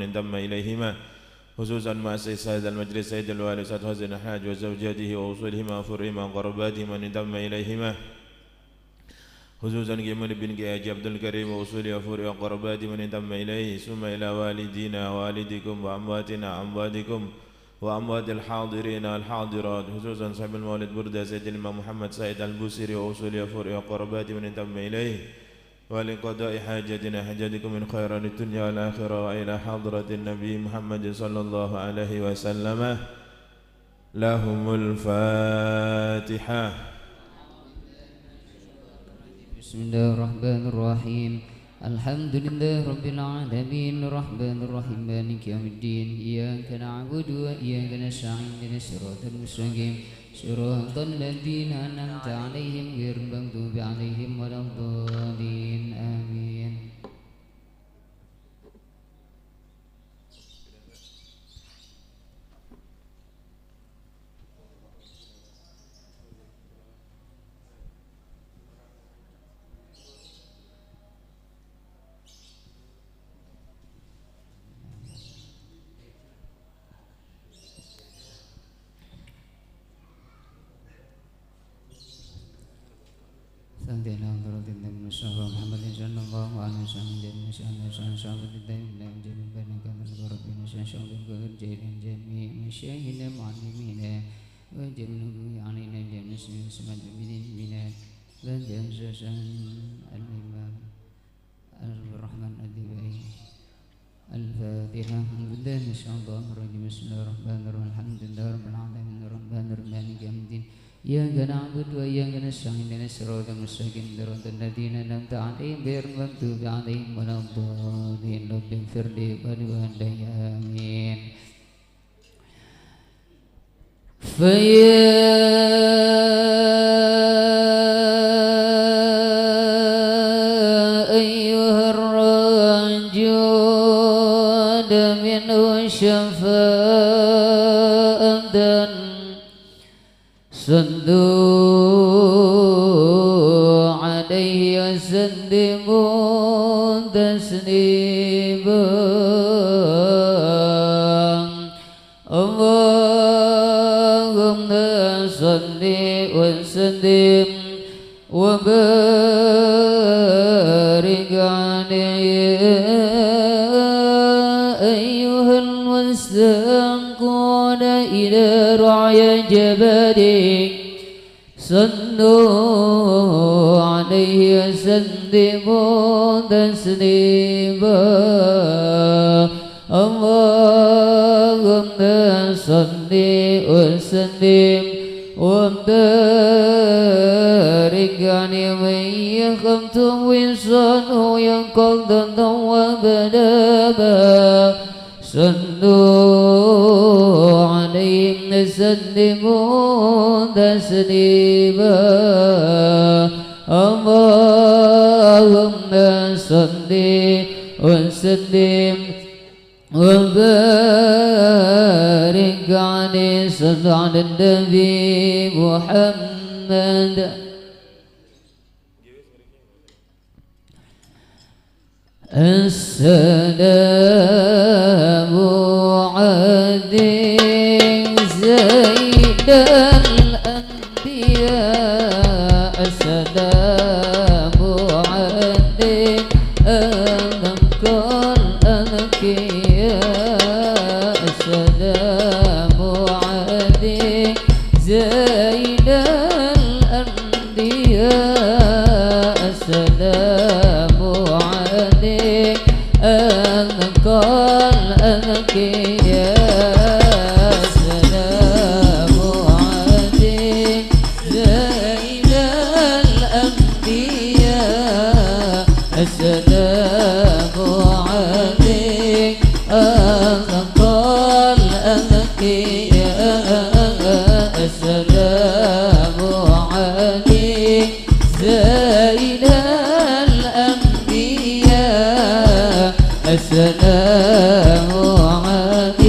ومن انضم إليهما، خصوصا مؤسس هذا المجلس سيد الوالي سعد حسن الحاج وزوجاته وأصولهما وفرعهما وقرباتهما من انضم إليهما، خصوصا جمال بن حاج عبد الكريم وأصوله وفرعه وقرباته من انضم إليه، ثم إلى والدينا ووالدكم وأمواتنا أمواتكم وأموات الحاضرين الحاضرات، خصوصا صاحب المولد بردة سيد الإمام محمد سعيد البوسيري وأصوله وفرعه وقرباته من انضم إليه، ولقضاء حاجتنا حاجتكم من خير الدنيا والآخرة، وإلى حضرة النبي محمد صلى الله عليه وسلم. لهم الفاتحة. بسم الله الرحمن الرحيم. الحمد لله رب العالمين الرحمن الرحيم مالك يوم الدين إياك نعبد وإياك نستعين اهدنا الصراط المستقيم صراط الذين أنعمت عليهم غير المغضوب عليهم ولا الضالين آمين. الفاتحة. بالله من الشيطان الرجيم. بسم الله الرحمن الرحيم. الحمد لله رب العالمين الرحمن الرحيم مالك يوم الدين إياك نعبد وإياك نستعين اهدنا الصراط المستقيم صراط الذين أنعمت عليهم غير المغضوب عليهم ولا الضالين رب اغفر لي ولوالدي آمين. فيا أيها الرجل منه شفاءة صلوا عليه وسلموا تسليما. اللهم صل وسلم وبارك عليه أيها المستقون إلى رعي جبلك صلوا عليه وسلموا تسليما. اللهم صل وسلم وبارك عليه من يخمتم وصنه ينقض وبلابا صلوا عليهم وسلموا تسليما. اللهم صل وسلم وبارك عليه صل على النبي محمد. السلام عليك سيد الأنبياء السلام عليك أنقى الأنبياء السلام عليك زين الأنبياء السلام عليك أنقى الأنبياء السلام عليك زين الأنبياء السلام عليك أنقى الأنبياء السلام عليك زين الأنبياء السلام عليك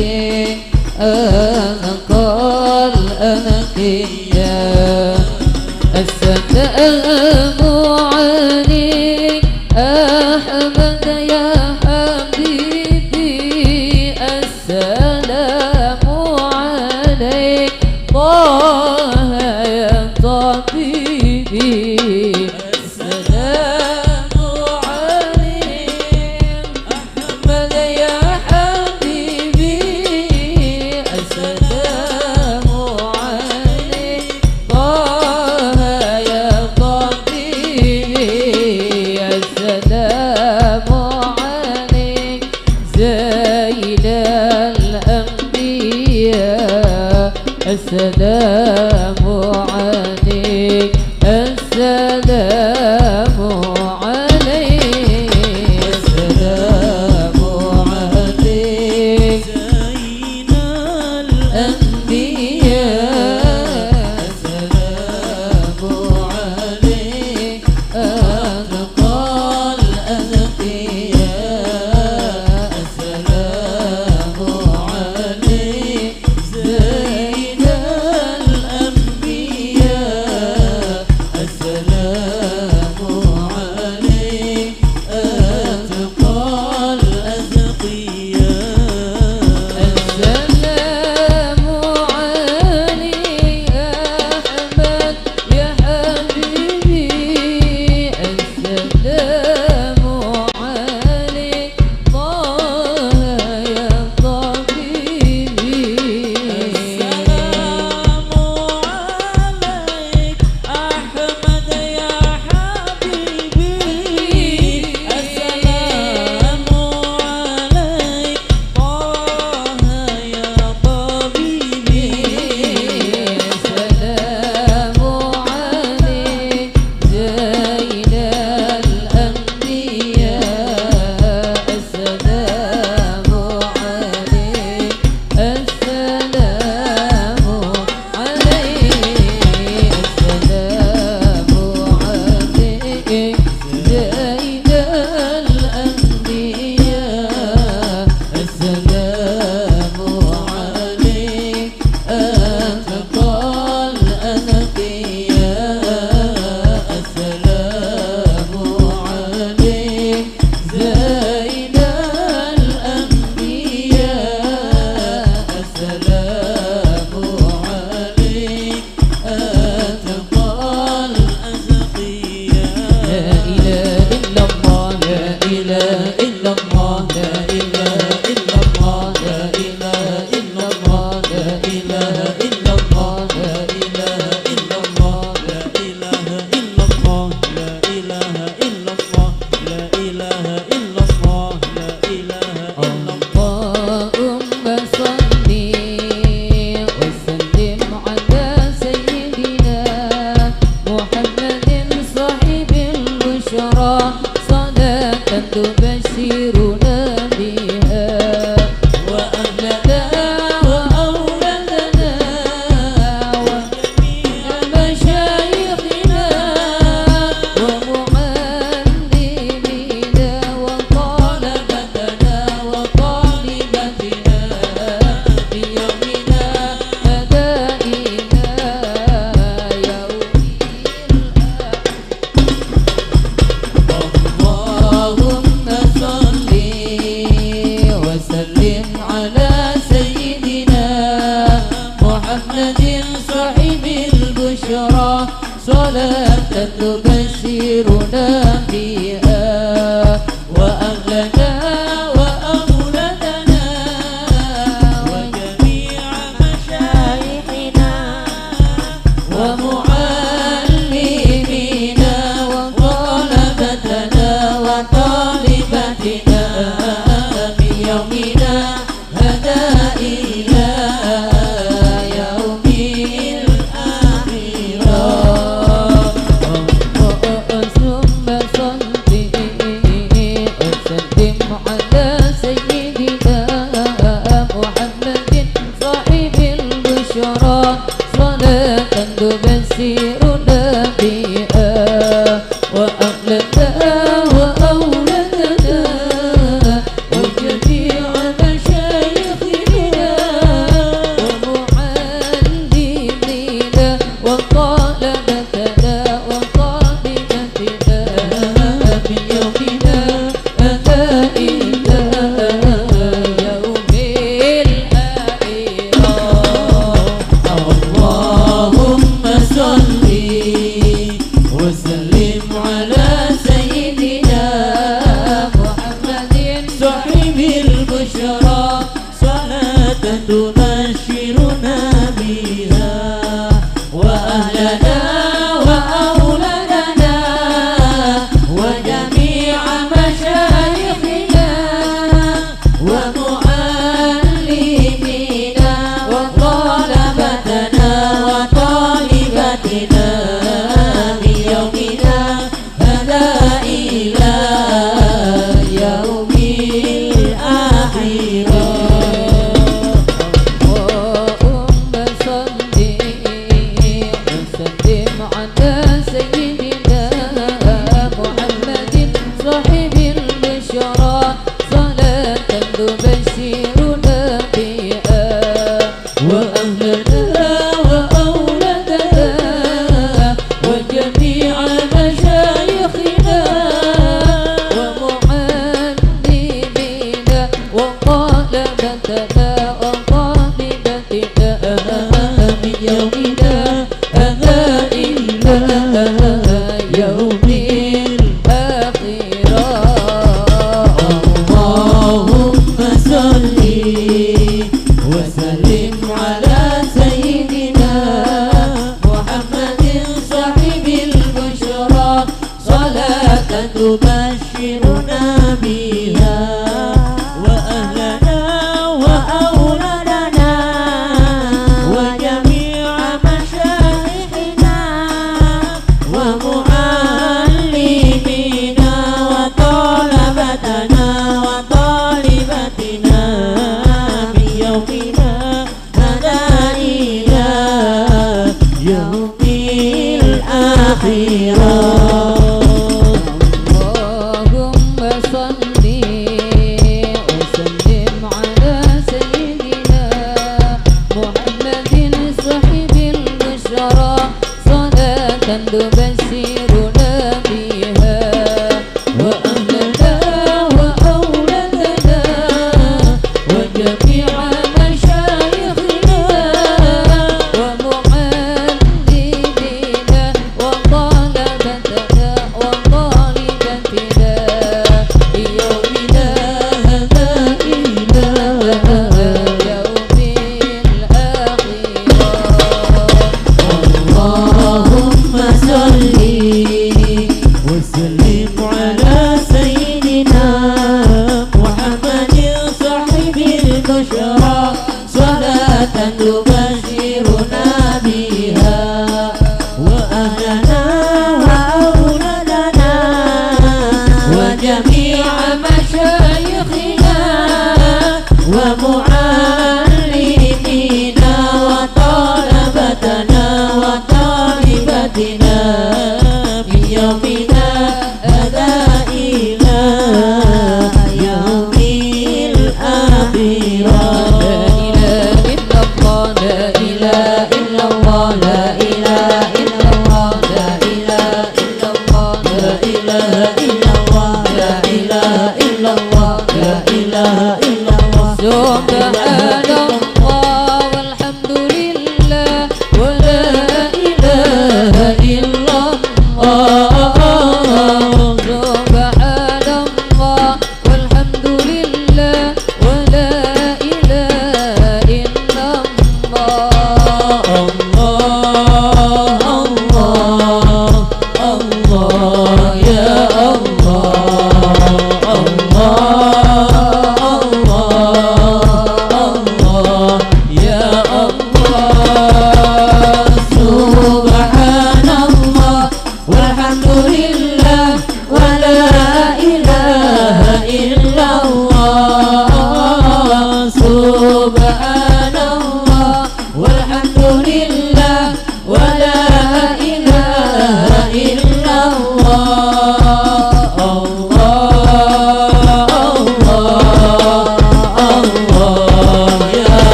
زين الأنبياء السلام عليك السلام عليك السلام عليك زين الأنبياء السلام عليك أتقى الأتقياء السلام عليك زين الأنبياء.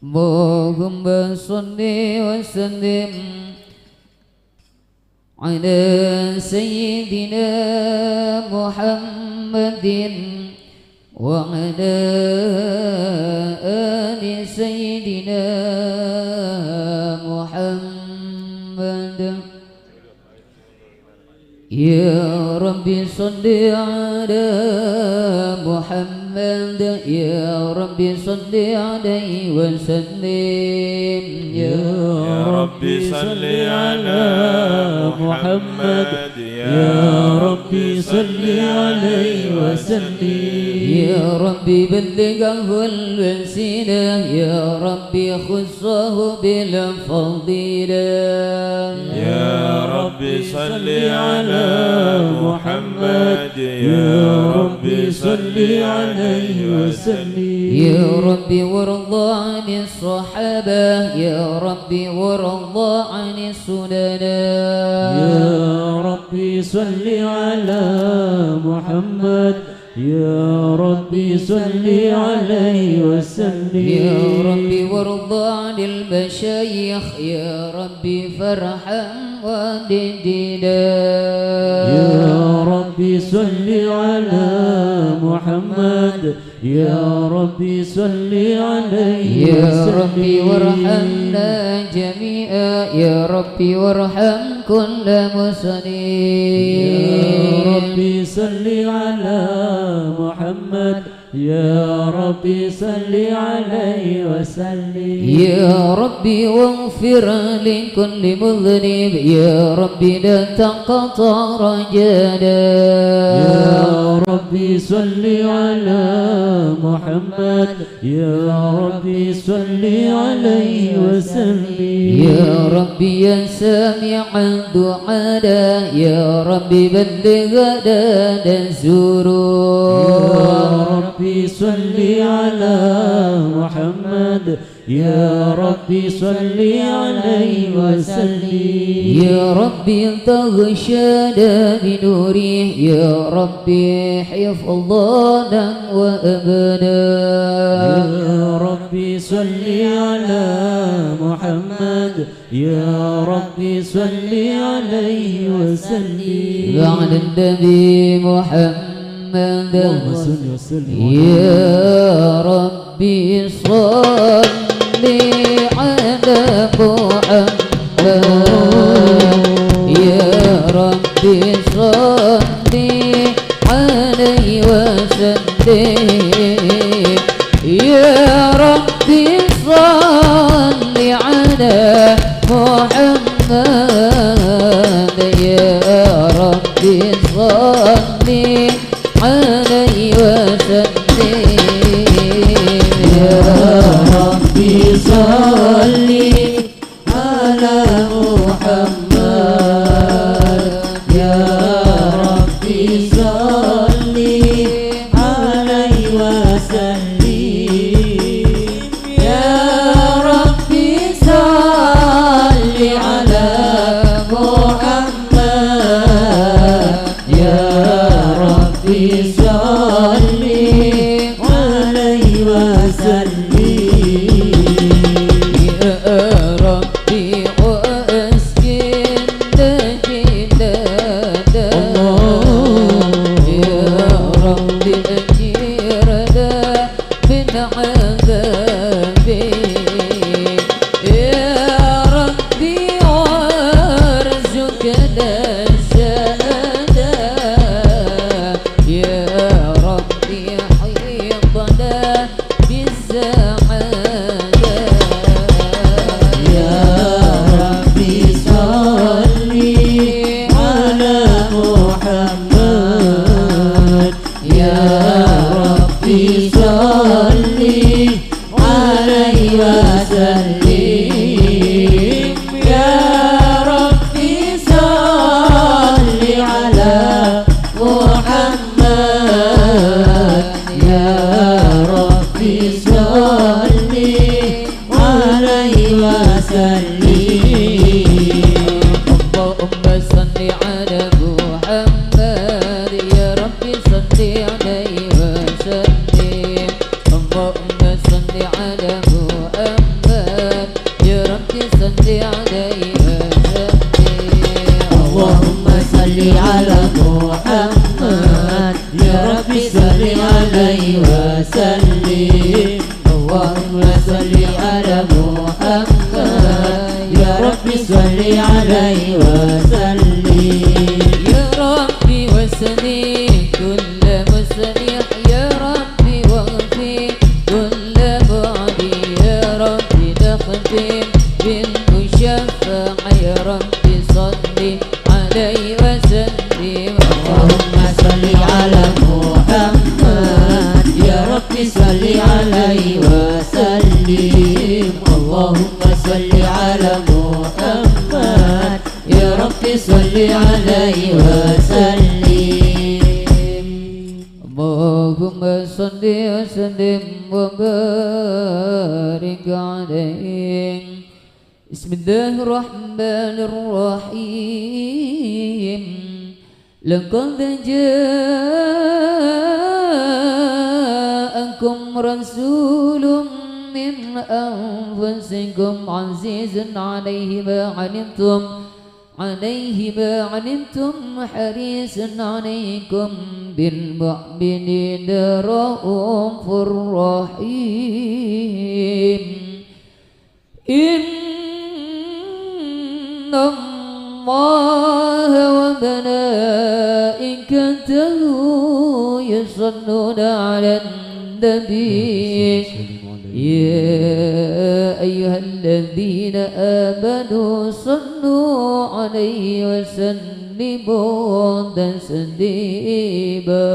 اللهم صل وسلم على سيدنا محمد وعلى آل سيدنا يا ربي صل على محمد يا ربي صل عليه وسلم يا ربي صل على محمد يا ربي صل عليه وسلم يا ربي بلغه الوسيلة يا ربي خصه بالفضيلة يا ربي صل على محمد يا ربي صل عليه وسلم يا ربي وارض عن الصحابة يا ربي وارض عن السنن يا ربي صل على محمد يا ربي صل عليه وسلم يا ربي وارض عن المشايخ يا ربي فارحم والدينا يا ربي صل على محمد يا ربي صل عليه يا ربي وارحمنا جميعا يا ربي وارحم كل مسلم يا ربي صل على محمد يا ربي صل عليه وسلم يا ربي واغفر لكل مذنب يا ربي لا تقطع رجانا يا ربي صل على محمد يا ربي صل عليه وسلم يا ربي يا سامع الدعاء يا ربي بلغنا السرور يا ربي صل على محمد يا ربي صل عليه وسلم يا ربي تغشانا بنوره يا ربي حفظنا وأمنا يا ربي صل على محمد يا ربي صل عليه وسلم وعلى النبي محمد اللهم صل وسلم يا ربي صل على محمد يا ربي صل عليه وسلم يا ربي صل على محمد يا ربي صل عليه وسلم يا ربي صل على محمد يا ربي صل عليه وسلم يا ربي صل على محمد يا ربي صل عليه وسلم يا ربي وأسكن جنانا يا ربي أجيرنا من عذابي يا ربي وارزقنا السعادة يا ربي حفظنا بالسعادة يا ربي صل على محمد يا ربي صل عليه وسلم يا ربي صل على محمد يا ربي صل عليه وسلم اللهم صل على محمد يا ربي صل عليه وسلم اللهم صل على محمد يا ربي صل عليه وسلم اللهم صل على محمد يا ربي صل عليه وسلم اللهم صل على محمد يا ربي صل عليه وسلم يا رب واسني كل مسنح يا ربي، واغفر كل بعدي يا ربي، نختم بالمشفع يا ربي، صلي عليه وسلم. اللهم صل على محمد يا ربي، صل عليه وسلم. اللهم صل على محمد يا ربي، صل عليه وسلم. اللهم صل وسلم وبارك عليه. بسم الله الرحمن الرحيم. لقد جاءكم رسول من أنفسكم عزيز عليه ما عنتم، عليه ما عنتم، حريص عليكم بالمؤمنين رؤوف رحيم. إن الله وملائكته يصلون على النبي يا أيها الذين آمنوا صلوا عليه وسلموا تسليما.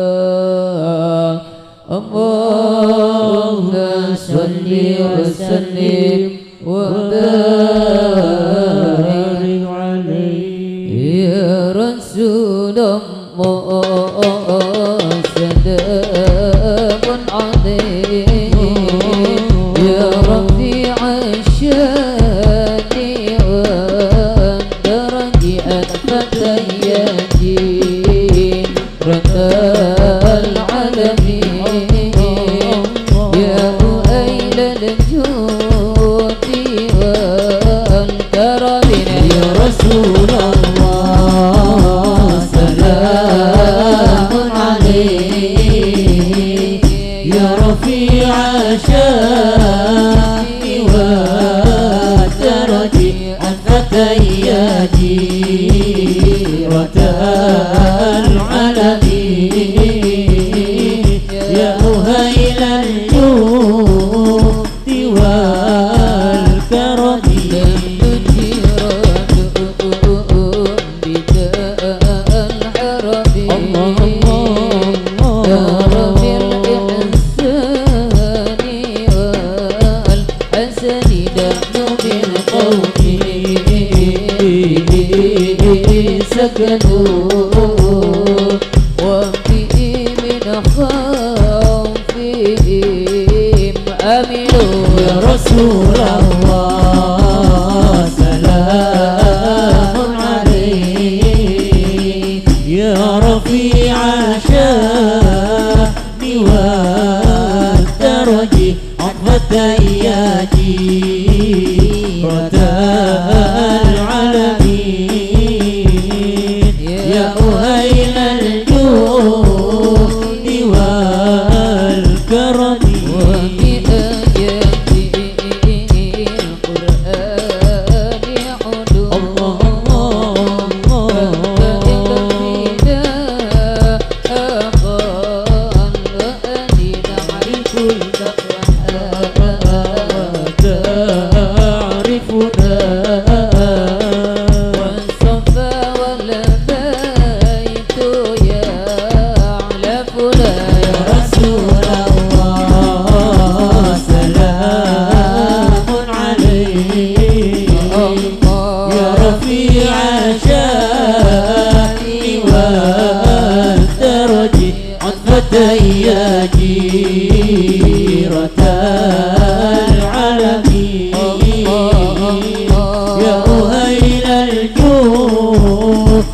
اللهم صل وسلم وبارك عليه يا رسول الله، سلام عليك يا رفيع الشان والدرج، أنفت يا جيرة العالمين، يا أهل الجود والكرم يا رسول الله، سلام عليك يا رفيع الشان والدرج، أنفت يا جيرة العالمين، يا أهيل الجود والكرم. سكنوا وفي من خوفهم أمنوا. يا رسول الله، سلام عليك يا رفيع الشان والدرج، عطفة يا جيرة العالمين، يا أهيل الجود والكرم. وبآيات القرآن علو، الله الله فإذا أقال وأني نعرف تعرفنا والصفا والبيت يعلفنا. يا رسول الله، سلام عليك يا رفيع الشان والدرج، عطفة يا جيرة العالمين، يا أهيل الجود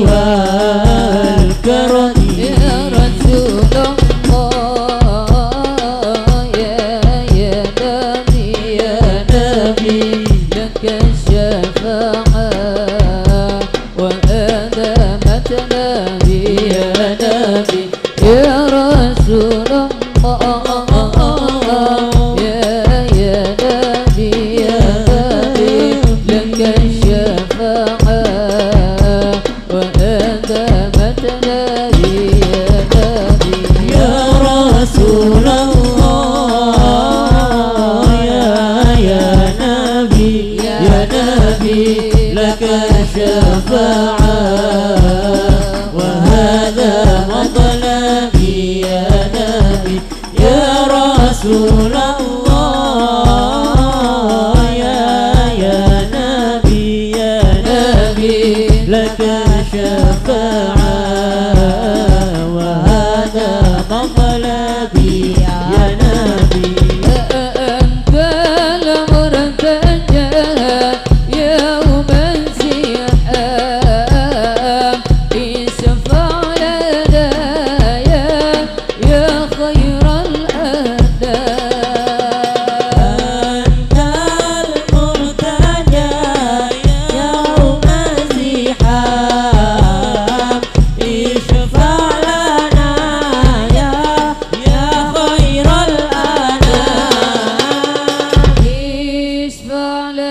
والكرم. يا رسول الله، يا نبي يا نبي، لك الشفاعة وأدامت نبي يا نبي. يا رسول الله، يا نبي يا نبي، لك الشفاعة وأدامت نبي.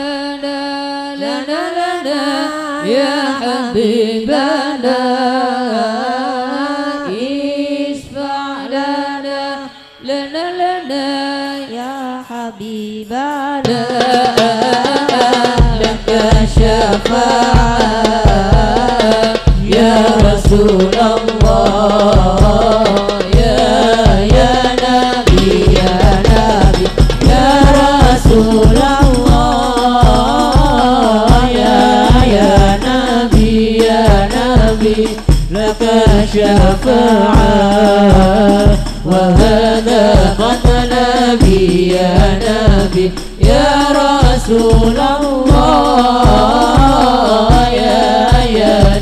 لنا لنا لنا يا حبيبنا اشفع لنا لنا لنا يا حبيبنا لك شفاعة يا رسول الله يا نبي يا نبي يا رسول الله يا نبي يا نبي لك شفاعة وهذا مطلبي يا نبي يا رسول الله يا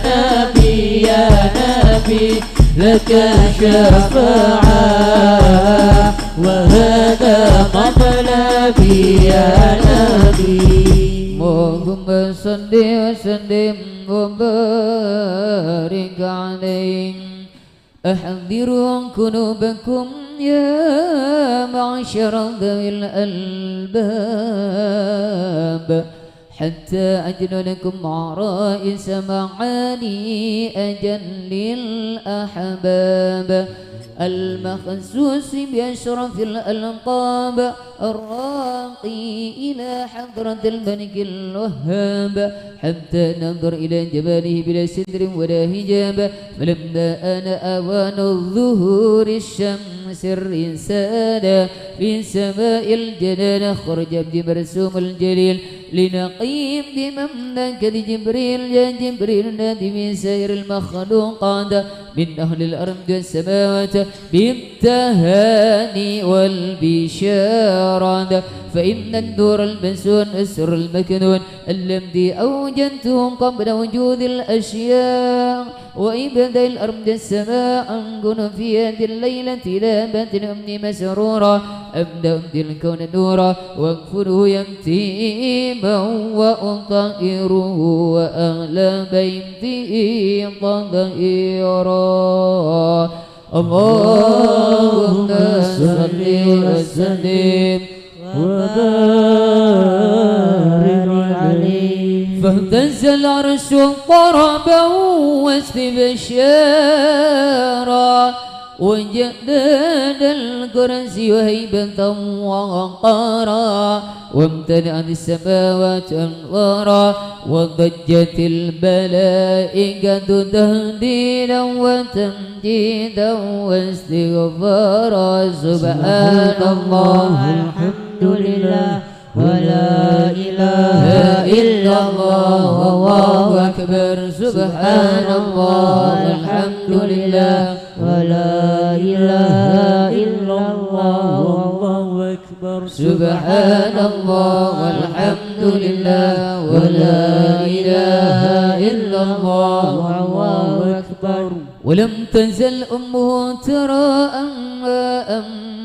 نبي يا نبي لك شفاعة وهذا مطلبي يا نبي. اللهم صل وسلم وبارك عليه. أحضروا قلوبكم يا معشر ذوي الألباب حتى أجل لكم عرائس معاني أجل الأحباب المخصوص بأشرف الألقاب الراقي إلى حضرة الملك الوهاب حتى ننظر إلى جماله بلا ستر ولا حجاب. فلما آن أوان الظهور الشمس الرسالة في سماء الجلال خرج بمرسوم الجليل لنقيم بمملكة جبريل يا جبريل نادي من سائر المخلوقات من أهل الأرض والسماوات بالتهاني والبشارات. فإن النور المسون السر المكنون الذي أوجدته قبل وجود الأشياء وإبداء الأرض السماء أنكن في هذه الليلة لا بات أمني مسرورا أبدأ الكون نورا واكفره يمتيما وأطهره وأهل بيته طهيرا. اللهم صل وسلم وبارك عليه. فاهتز العرش طربا واستبشارا وجداد الكرسي وهيبة وقارا وامتلأت السماوات أنوارا وضجت الملائكة تهديدا وتمجيدا واستغفارا. سبحان الله الحمد لله ولا إله إلا الله والله أكبر. سبحان الله الحمد لله ولا إله إلا الله والله أكبر. سبحان الله والحمد لله ولا إله إلا الله والله أكبر. ولم تزل أمه ترى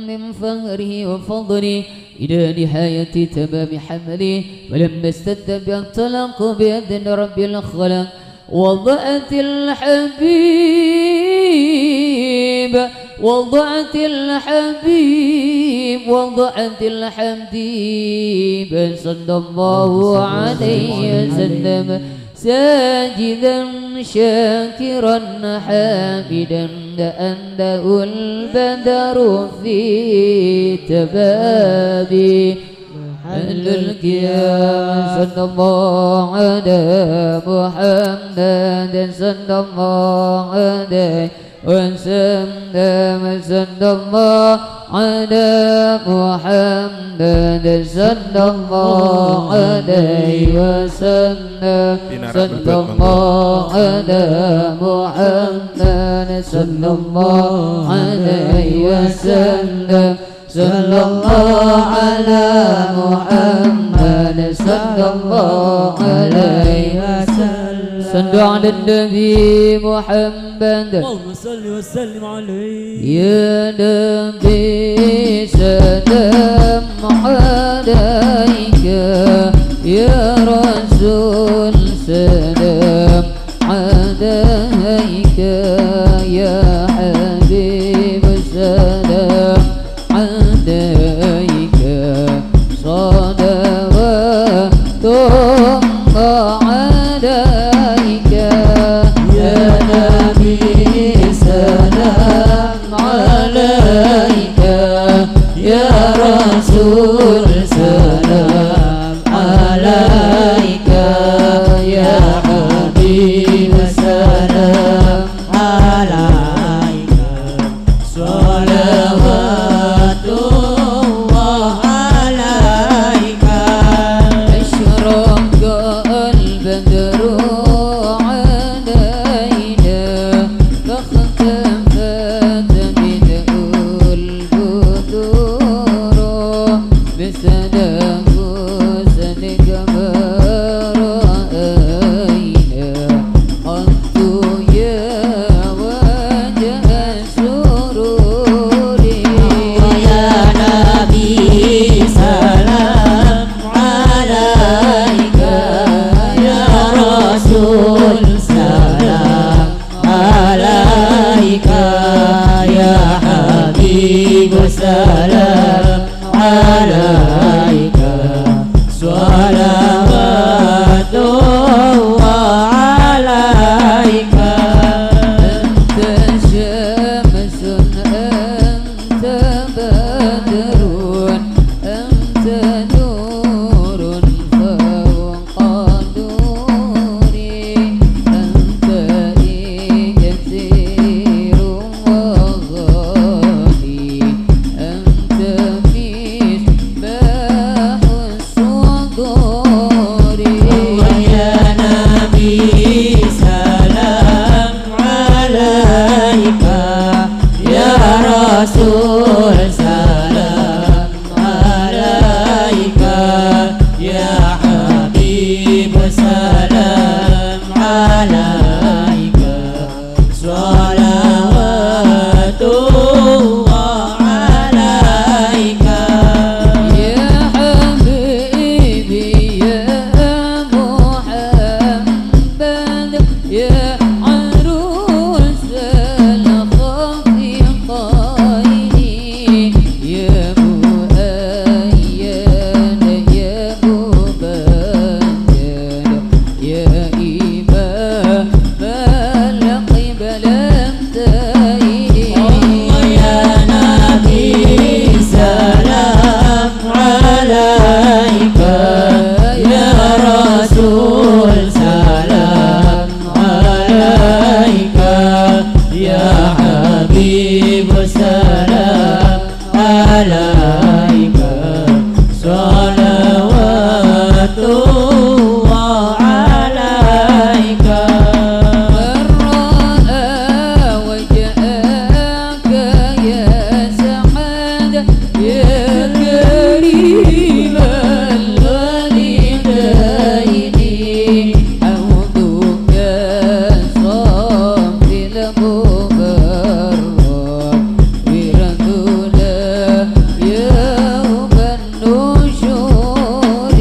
من فخره وفضله إلى نهاية تمام حمله. فلما استد بالطلاق بإذن رب الخلق وضعت الحبيب وضعت الحبيب وضعت الحبيب صلى الله عليه وسلم ساجدا شاكرا حامدا لأنه البدر في تبابي أهل القيام. صلى الله على محمد صلى الله عليه وسلم. صلى الله على محمد صلى الله عليه وسلم. صلى الله على محمد صلى الله عليه وسلم. صلى الله على محمد صلى الله عليه وسلم. صلوا على النبي محمد اللهم صل وسلم عليه. يا نبي سلام عليك يا رسول سلام عليك يا حبيب سلام عليك صلوات البدر علينا فاختفت منه البدور مثل حسنك ما رأينا قط يا وجه السرور. يا نبي سلام عليك يا رسول سلام عليك يا حبيب سلام عليك صلوات الله عليك. أنت شمس أنت بدر أنت نور فوق نوري أنت كثير وغالي أنت مصباح الصدور. يا نبي سلام عليك يا رسول سلام عليك يا حبيب سلام عليك صلوات الله عليك. يا حبيبي يا محمد يا عروس الخفيقين يا مؤيد يا مبجل يا إمام القبلتين. يا نبي سلام عليك يا رسول سلام عليك يا حبيب سلام عليك صلوات الله عليك. من رأى وجهك يا سعد يا كريم الوالدين حوضك صافي المبرد وردنا يوم النشور.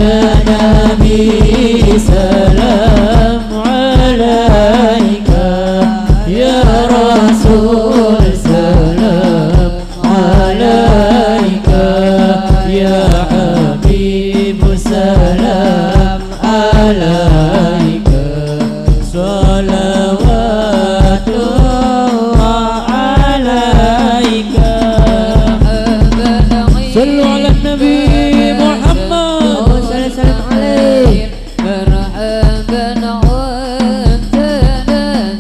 يا نبي سلام عليك يا رسول سلام عليك يا حبيب سلام عليك صلوات الله عليك. صلوا على النبي محمد صلى الله عليه. مرحبا وانت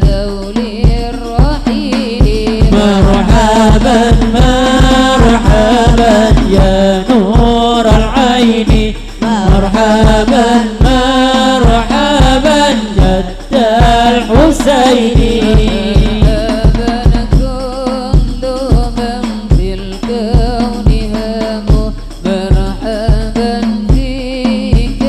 ذولي الرحيم. مرحبا مرحبا يا نور العين مرحبا مرحبا جد الحسين. مرحبا كل من في الكون هام مرحبا فيك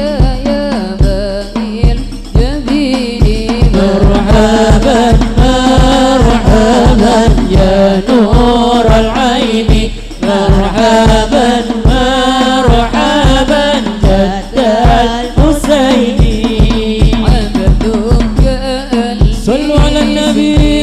يا باقي الجبين. مرحبا مرحبا يا نور العين مرحبا مرحبا جد الحسين. عبدك صلوا على النبي.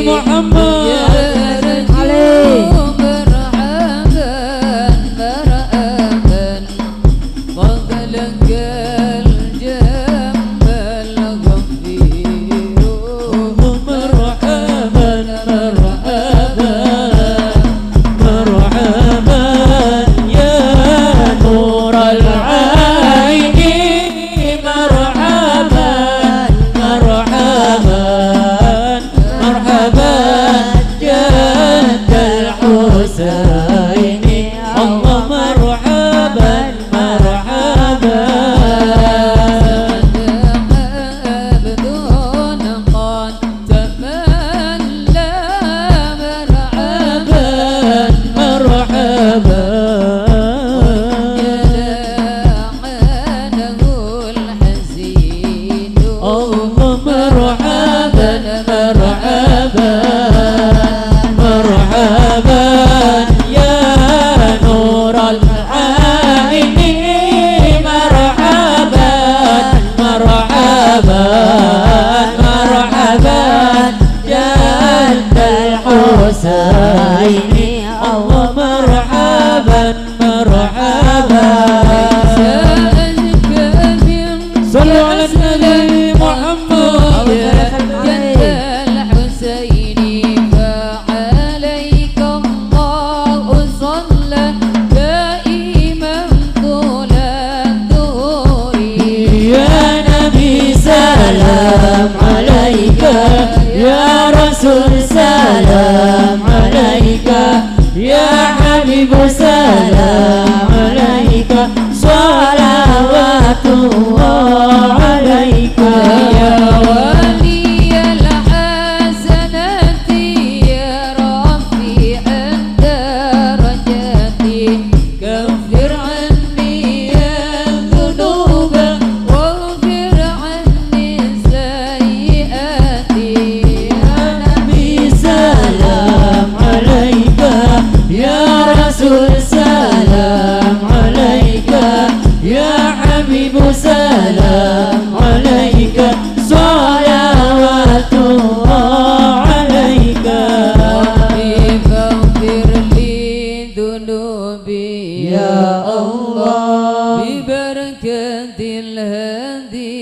صلوا على النبي محمد. يا جد الحسين فعليك الله صلى دائما طول الدهور. يا نبي سلام عليك، يا رسول سلام عليك، يا حبيب سلام عليك، صلوات الله عليك. يا ولي الحسنات يا رفيع الدرجات، كفر عني الذنوب واغفر عني السيئات. يا نبي سلام عليك، يا رسول سلام عليك، يا حبيب سلام عليك، صلوات الله عليك. ربي فاغفر لي ذنوبي يا الله ببركة الهادي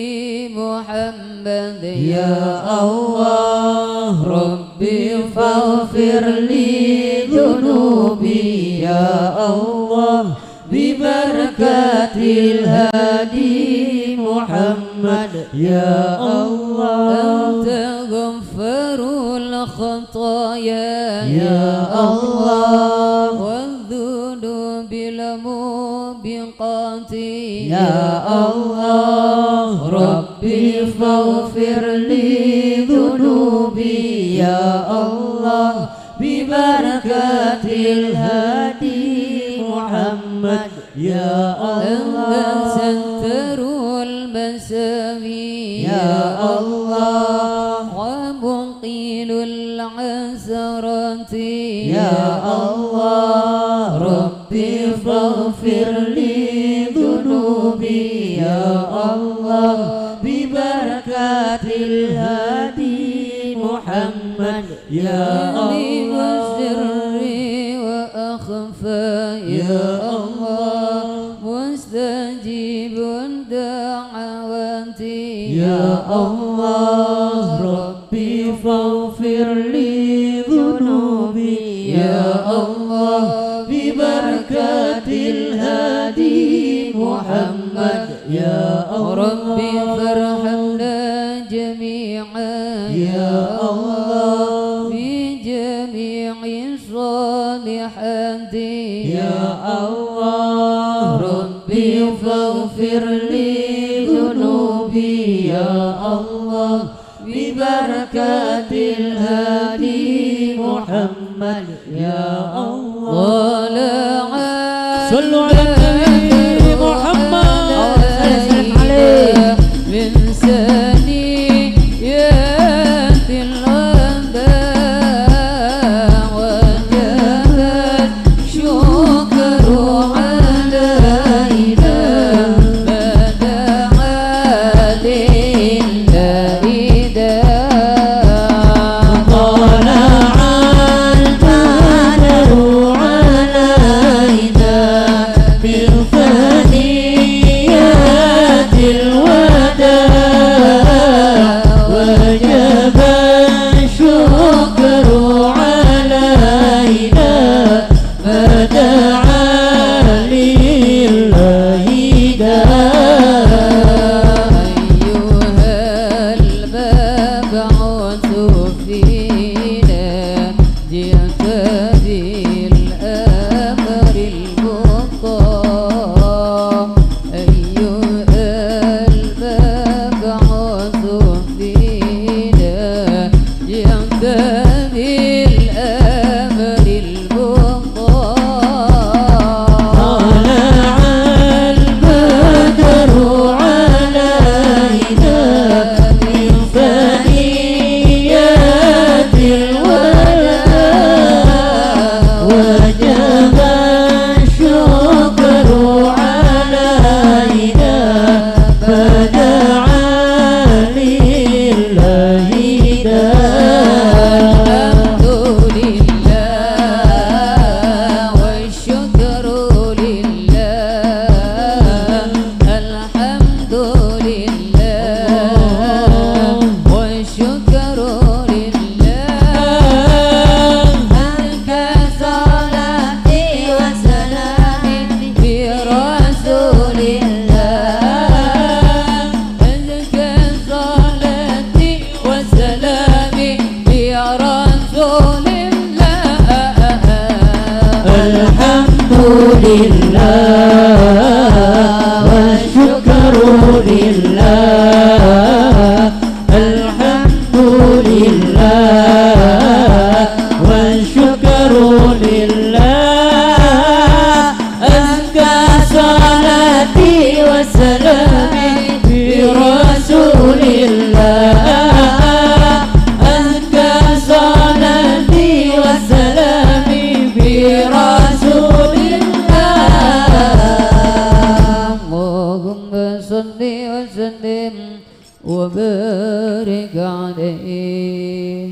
محمد. يا الله ربي فاغفر لي ذنوبي يا الله ببركة الهادي محمد. يا الله أنت غفار الخطايا يا الله والذنوب الموبقات. يا الله ربي فاغفر لي ذنوبي يا الله ببركة الهادي محمد. يا أنت الله ستر المساوي يا الله ومقيل العثرات. يا الله ربي فاغفر لي ذنوبي يا الله ببركة الهادي محمد. يا عليم الله السر وأخفى يا الله مستجيب الدعوات. يا الله ربي فاغفر لي ذنوبي يا الله ببركة الهادي محمد. يا الله ربي فارحمنا جميعا يا الله بجميع الصالحات. يا الله ربي فاغفر لي ذنوبي يا الله ببركة الهادي محمد. يا الله طلع صلوا على النبي محمد. علينا من ثنيات الوداع وجب الشكر علينا ما دعا لله داع. طلع البدر علينا من الحمد لله والشكر لله أزكى صلاتي وسلامي برسول الله أزكى صلاتي وسلامي برسول الله. اللهم صل وسلم وبارك عليه.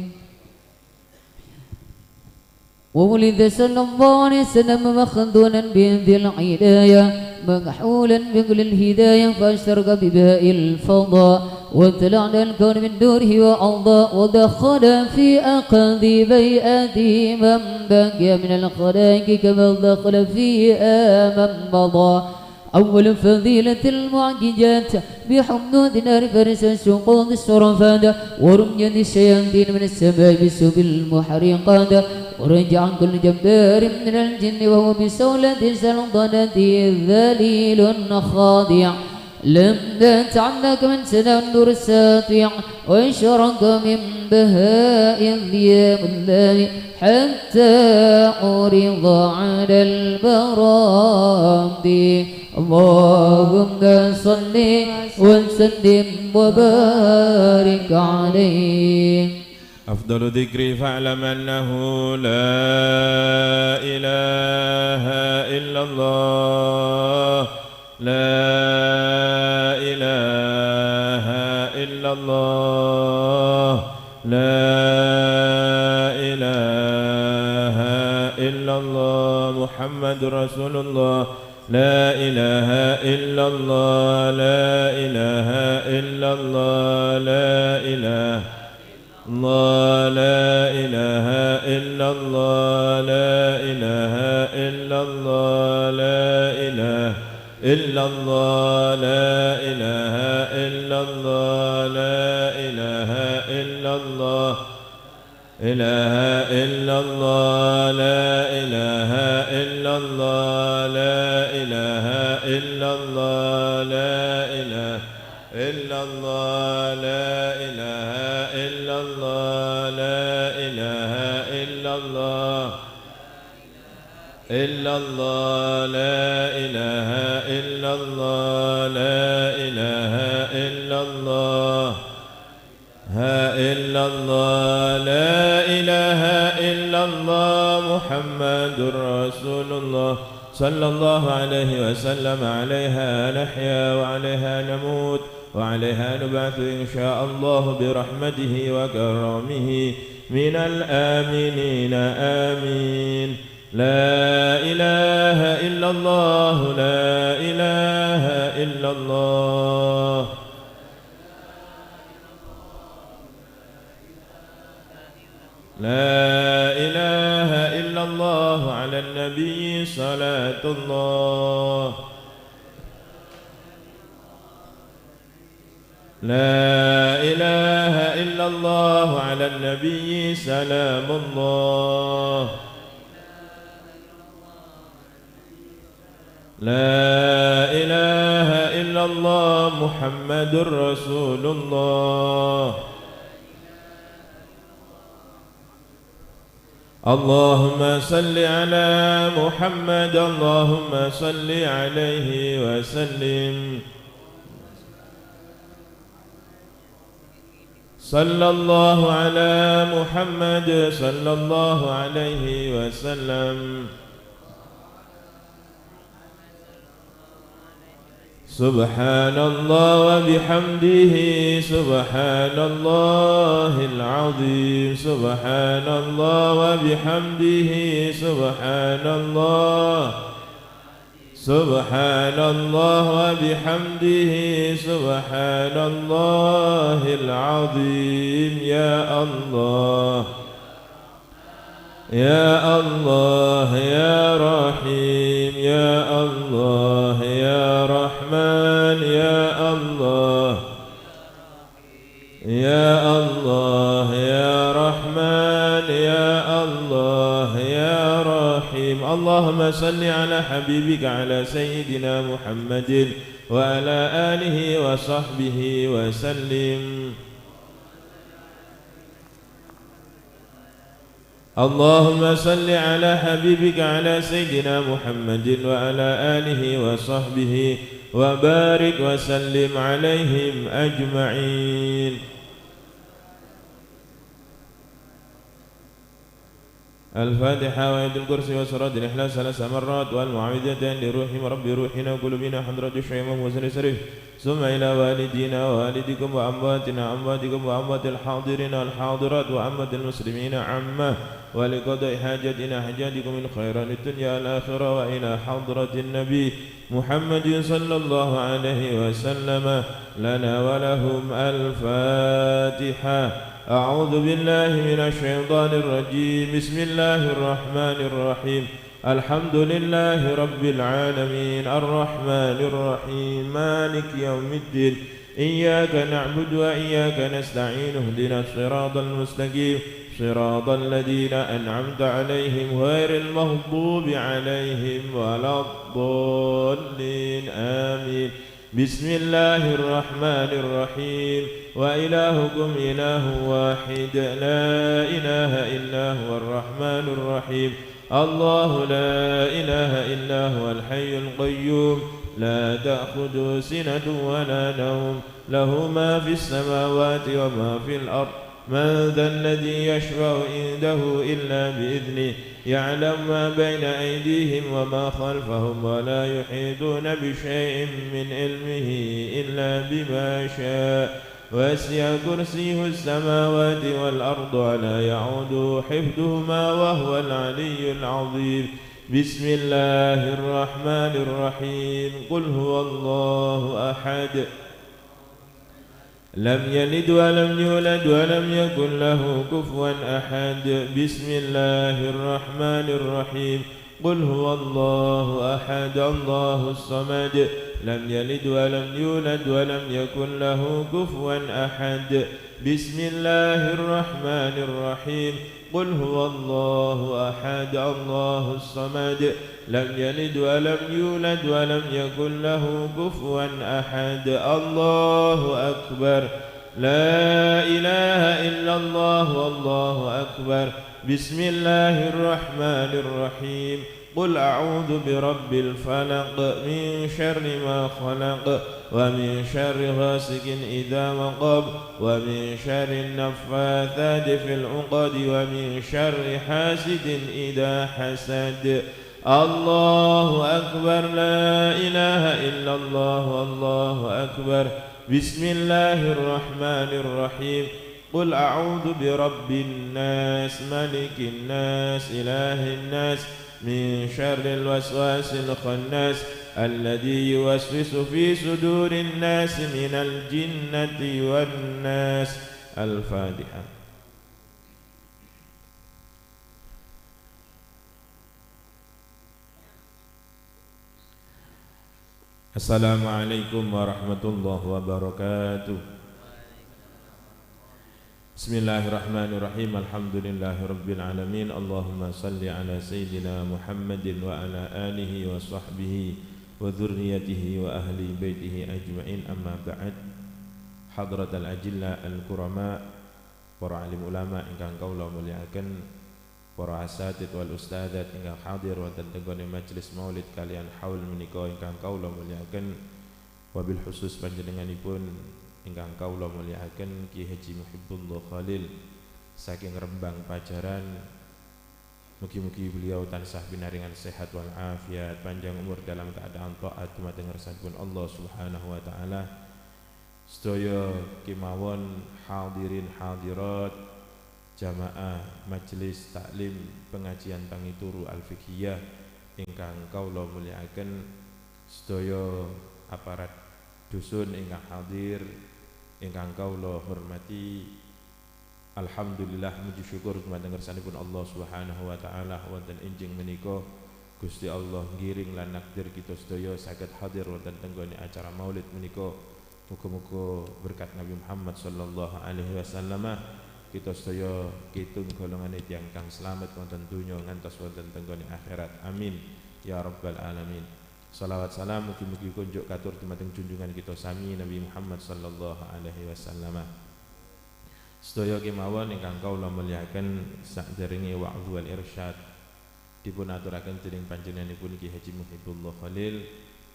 وولد صلى الله عليه وسلم مخذولا بذي العناية مكحولا بكل الهداية فأشترك بباء الفضاء وابتلعنا الكون من دوره وأرضاء ودخل في أقذ بيئته من بقي من الخلائق كما دخل فيها من مضى. أول فضيلة المعجزات بحمود نار فرس السقوط الشرفات ورمية الشياطين من السماء بسوب المحرقات ورجع كل جبار من الجن وهو بسولة سلطنته ذليل خاضع. لم تعلق من سنة النور الساطع واشرق من بهاء الضياء الله حتى عرض على البراد. اللهم صل وسلم وبارك عليه. أفضل ذكري فاعلم أنه لا إله إلا الله لا إله إلا الله لا إله إلا الله محمد رسول الله لا إله إلا الله لا إله إلا الله لا إله الله لا إله إلا الله لا إله إلا الله لا إله إلا الله لا إله إلا الله لا إله إلا الله إله إلا الله لا إله إلا الله لا إله إلا الله لا إله إلا الله لا إله إلا الله لا إله إلا الله إلا الله لا إله إلا الله لا إله إلا الله ها إلا الله لا إله إلا الله محمد رسول الله صلى الله عليه وسلم. عليها نحيا وعليها نموت وعليها نبعث إن شاء الله برحمته وكرمه من الآمنين. آمين. لا إله إلا الله لا إله إلا الله لا إله إلا الله على النبي صلاة الله لا إله إلا الله على النبي سلام الله لا إله إلا الله محمد رسول الله. اللهم صل على محمد اللهم صل عليه وسلم. صلى الله على محمد صلى الله عليه وسلم. سبحان الله وبحمده سبحان الله العظيم سبحان الله وبحمده سبحان الله سبحان الله وبحمده سبحان الله العظيم. يا الله يا الله يا رحيم يا الله يا رحمن يا الله يا الله يا رحمن يا الله يا رحيم. اللهم صل على حبيبك على سيدنا محمد وعلى آله وصحبه وسلم. اللهم صل على حبيبك على سيدنا محمد وعلى آله وصحبه وبارك وسلم عليهم أجمعين. الفاتحة وآية الكرسي وسورة الإخلاص 3 مرات والمعوذتين لروح رب روحنا وقلوبنا حضرة الشيخ وزن سرف، ثم إلى والدينا ووالدكم وأمواتنا أمواتكم وأموات الحاضرين والحاضرات وأموات المسلمين عامة، ولقضاء حاجتنا حاجاتكم من خيرات الدنيا والآخرة، وإلى حضرة النبي محمد صلى الله عليه وسلم لنا ولهم الفاتحة. أعوذ بالله من الشيطان الرجيم. بسم الله الرحمن الرحيم. الحمد لله رب العالمين الرحمن الرحيم مالك يوم الدين إياك نعبد وإياك نستعين اهدنا الصراط المستقيم صراط الذين أنعمت عليهم غير المغضوب عليهم ولا الضالين آمين. بسم الله الرحمن الرحيم. وإلهكم إله واحد لا إله إلا هو الرحمن الرحيم. الله لا إله إلا هو الحي القيوم لا تأخذه سنة ولا نوم له ما في السماوات وما في الأرض من ذا الذي يشفع عنده إلا بإذنه يعلم ما بين أيديهم وما خلفهم ولا يحيطون بشيء من علمه إلا بما شاء وسع كرسيه السماوات والأرض ولا يعوده حفظهما وهو العلي العظيم. بسم الله الرحمن الرحيم. قل هو الله أحد لم يلد ولم يولد ولم يكن له كفوا أحد. بسم الله الرحمن الرحيم. قل هو الله أحد الله الصمد لم يلد ولم يولد ولم يكن له كفوا أحد. بسم الله الرحمن الرحيم. قل هو الله أحد الله الصمد لم يلد ولم يولد ولم يكن له كفوا أحد. الله أكبر. لا إله إلا الله والله أكبر. بسم الله الرحمن الرحيم. قل أعوذ برب الفلق من شر ما خلق ومن شر غاسق إذا وقب ومن شر النفاثات في العقد ومن شر حاسد إذا حسد. الله أكبر. لا إله إلا الله والله أكبر. بسم الله الرحمن الرحيم. قل أعوذ برب الناس ملك الناس إله الناس من شر الوسواس الخناس الذي يوسوس في صدور الناس من الجنة والناس. الفاتحة. السلام عليكم ورحمة الله وبركاته. Bismillahirrahmanirrahim. Alhamdulillahi rabbil alamin. Allahumma salli ala sayyidina Muhammadin wa ala alihi wa sahbihi wa dhurriyyatihi wa ahli baitihi ajma'in. Amma ba'd. Hadratal ajilla al-kurama, para alim ulama ingkang kawula mulyakaken, para asatid wal ustadzat ingkang hadir wonten tenggone majelis maulid kalian haul menika ingkang kawula mulyakaken, wabil khusus panjenenganipun ingkang kawula mulyakaken Ki Haji Muhibbullah Khalil saking Rembang Pajaran. Mugi-mugi beliau tansah binaringan sehat wal afiat, panjang umur dalam keadaan taat dumateng ngarsanipun Allah Subhanahu wa taala. Sedaya kemawon hadirin hadirat jamaah majelis taklim pengajian tangi turu al-fiqhiyah ingkang kawula mulyakaken, sedaya aparat dusun ingkang hadir ingkang kawula hormati. Alhamdulillah, muji syukur dumateng ngarsanipun Allah Subhanahu wa taala wonten enjing menika Gusti Allah ngiring lan nakdir kita sedaya saged hadir wonten tenggone acara maulid menika. Muga-muga berkat Nabi Muhammad sallallahu alaihi wasallam kita sedaya kitung golongane tiyang kang slamet wonten donya ngantos wonten tenggone akhirat. Amin ya rabbal alamin. Salawat salam mugi-mugi kunjuk katur dumateng junjungan kita sami Nabi Muhammad sallallahu alaihi wasallam. Sedaya kemawon ingkang kawula mulyakaken sakderenge wa'dz wal irsyad dipun aturaken dening panjenenganipun Ki Haji Muhibullah Khalil,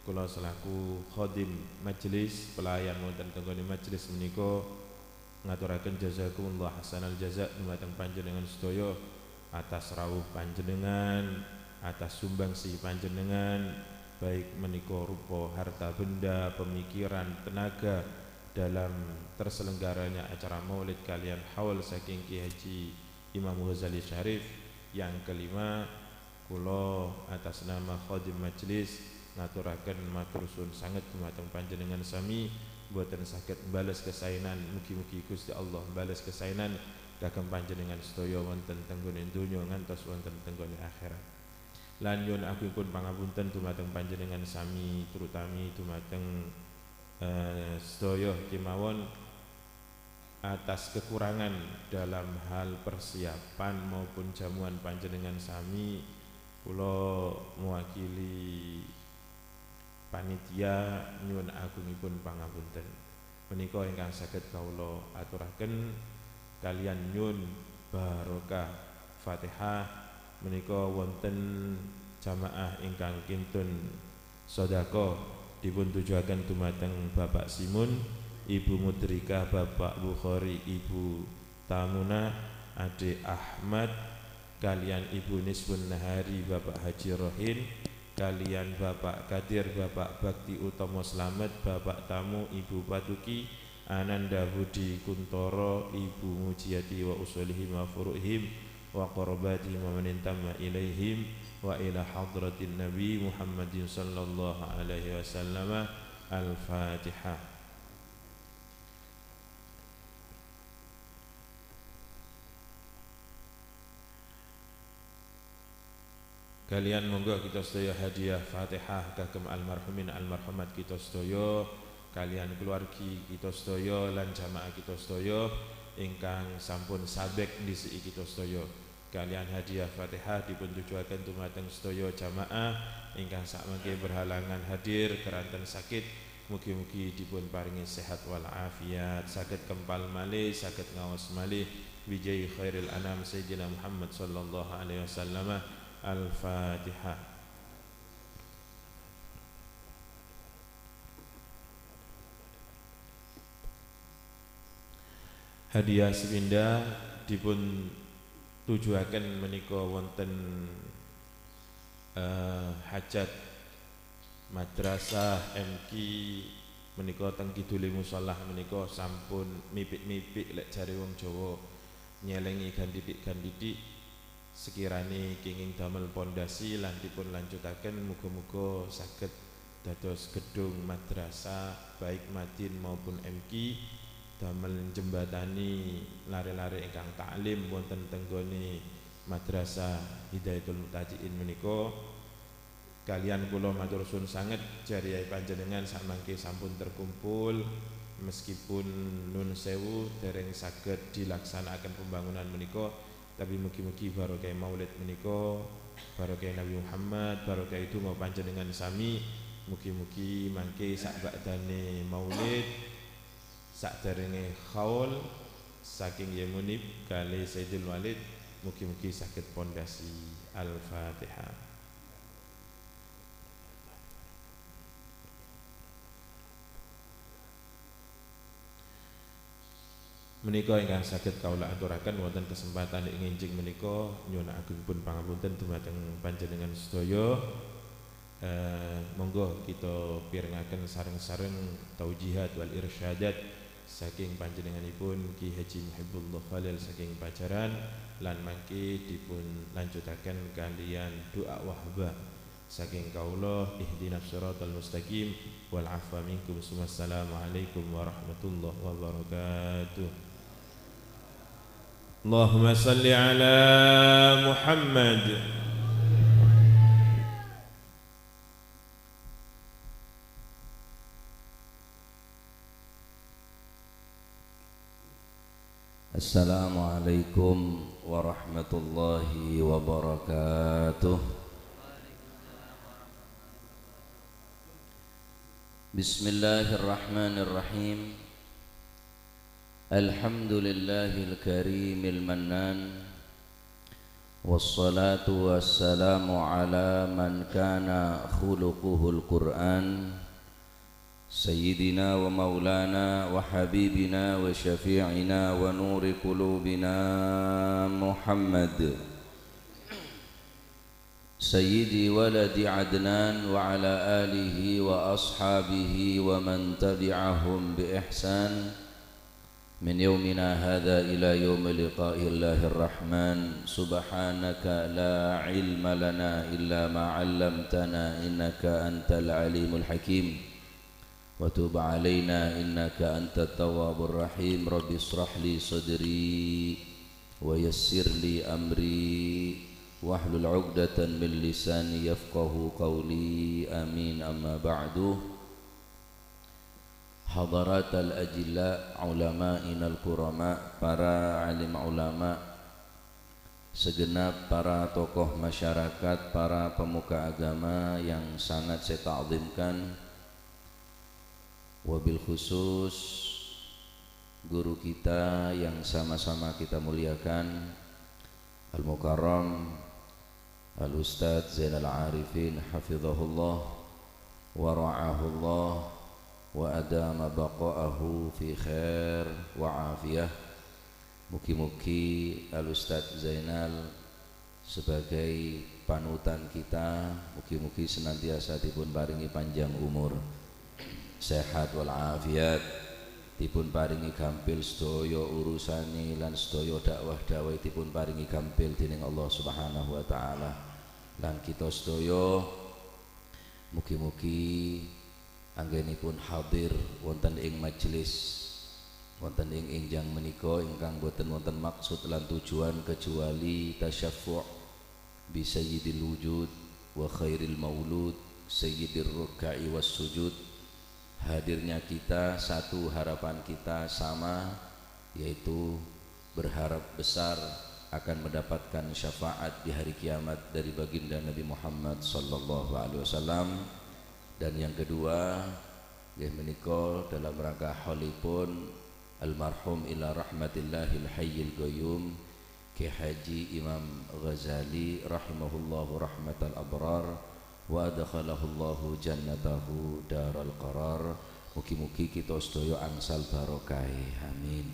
kula selaku khadim majelis, pelayan wonten tenggone majelis menika ngaturaken jazakumullah hasanal jaza dumateng panjenengan sedaya atas rawuh panjenengan, atas sumbangsi panjenengan, baik menika rupa harta benda, pemikiran, tenaga dalam terselenggaranya acara maulid kalian haul saking Ki Haji Imam Ghazali Syarif. Yang kelima, kula atas nama khadim majelis ngaturaken matur suwun sanget dumateng panjenengan sami, boten saged bales kesainan, mugi-mugi Gusti Allah bales kesainan kagem panjenengan sedaya wonten tenggone donya ngantos wonten tenggone akhirat. Lan nyuwun agungipun pangapunten dumateng panjenengan sami, terutami dumateng sedaya kemawon atas kekurangan dalam hal persiapan maupun jamuan panjenengan sami. Kula mewakili panitia nyuwun agungipun pangapunten. Menika ingkang saged kawula aturaken kalian nyuwun barokah Fatihah. Menika wonten jamaah ingkang kintun sedekah dipun tujuaken dumateng Bapak Simun, Ibu Mudrika, Bapak Bukhari, Ibu Tamuna, Ade Ahmad, kalian Ibu Nisfun Nahari, Bapak Haji Rohin, kalian Bapak Kadir, Bapak Bakti Utomo Slamet, Bapak Tamu, Ibu Patuki, Ananda Budi Kuntoro, Ibu Mujiati wa usulihim wa furuhim wa qarabatihim wa man intama ilaihim wa ila hadratin Nabi Muhammadin sallallahu alaihi wasallam. Al-Fatihah. Kalian monggo kita sedaya hadiah Fatihah kagem almarhumin almarhumat kita sedaya, kalian keluargi kita sedaya lan jamaah kita sedaya ingkang sampun sabek dhisiki kita sedaya. Kalian hadiah Fatihah dipun tujuaken dumateng sedaya jamaah ingkang sakmangke berhalangan hadir keranten sakit, mugi-mugi dipun paringi sehat wal afiat, saged kempal malih, saged ngaos malih bijai khairil anam Sayyidina Muhammad sallallahu alaihi wasallam. Al-Fatihah. Hadiah sepindah dipun tujuaken menika wonten hajat madrasah MQ menika teng kidule musala menika sampun mipik-mipik lek jare wong Jawa nyelengi gandidik-gandidik sekirane kenging damel pondasi lan dipun lanjutaken muga-muga saged dados gedung madrasah baik Madin maupun MQ damel jembatani lare-lare ingkang taklim wonten tenggone Madrasah Hidayatul Mutajiin menika. Kalian kula matur suwun sanget jariyahe panjenengan sakmangke sampun terkumpul meskipun nun sewu dereng saged dilaksanakaken pembangunan menika, tapi mugi-mugi barokah maulid menika, barokah Nabi Muhammad, barokah donga panjenengan sami, mugi-mugi mangke sak bakdane maulid sakderenge khaul saking Yemunib kali Sayyidul Walid mugi-mugi saged pondasi. Al-Fatihah. Menika ingkang saged kawula aturaken wonten kesempatan ing enjing menika nyuwun agungipun pangapunten dumateng panjenengan sedaya. Monggo kita pirengaken sareng-sareng taujihat wal irsyadat saking panjenenganipun Ki Haji Muhibullah Khalil saking Pajaran lan mangke dipun lanjutaken kalian doa wahbah saking kawula ihdinas siratal mustaqim wal afwa minkum. Wassalamualaikum warahmatullahi wabarakatuh. Allahumma salli ala Muhammad. Assalamualaikum warahmatullahi wabarakatuh. Bismillahirrahmanirrahim. Alhamdulillahil karimil mannan. Wassalatu wassalamu ala man kana khuluquhul Qur'an. Sayyidina wa maulana wa habibina wa syafi'ina wa nuri qulubina Muhammad Sayyidi waladi Adnan wa ala alihi wa ashabihi wa man tabi'ahum bi ihsan min yawmina hadha ila yawmi liqa'i Allahir Rahman. Subhanaka la ilma lana illa ma 'allamtana innaka antal alimul hakim. Wa tub 'alaina innaka antat tawwabur rahim. Rabbi israh li sadri wa yassir li amri wahlul 'uqdatan min lisani yafqahu qawli. Amin. Amma ba'du. Hadaratal ajilla ulama'inal kurama, para alim ulama, segenap para tokoh masyarakat, para pemuka agama yang sangat saya ta'zimkan, wabil khusus guru kita yang sama-sama kita muliakan, Al-Mukarram Al-Ustadz Zainal Arifin hafizahullah wa ra'ahullah wa adama baqa'ahu fi khair wa afiyah. Mugi-mugi Al-Ustadz Zainal sebagai panutan kita, mugi-mugi senantiasa dipun paringi panjang umur, sehat wal afiat, dipun paringi gampil sedaya urusane lan sedaya dakwah-dakwah dipun paringi gampil dening Allah Subhanahu wa taala. Lan kita sedaya mugi-mugi anggenipun hadir wonten ing majelis wonten ing enjang menika ingkang boten wonten maksud lan tujuan kecuali tasyaffu' bi sayyidil wujud wa khairil maulud sayyidir ruk'i was sujud. Hadirnya kita, satu harapan kita sama, yaitu berharap besar akan mendapatkan syafaat di hari kiamat dari baginda Nabi Muhammad sallallahu alaihi wasallam. Dan yang kedua, nggih menika dalam rangka haulipun almarhum ila rahmatillahil hayyil qayyum Ki Haji Imam Ghazali rahimahullahu rahmatal abrar wa adkhalahu Allahu jannatahu daral qarar. Mugi-mugi kita sedaya angsal barokah. Amin.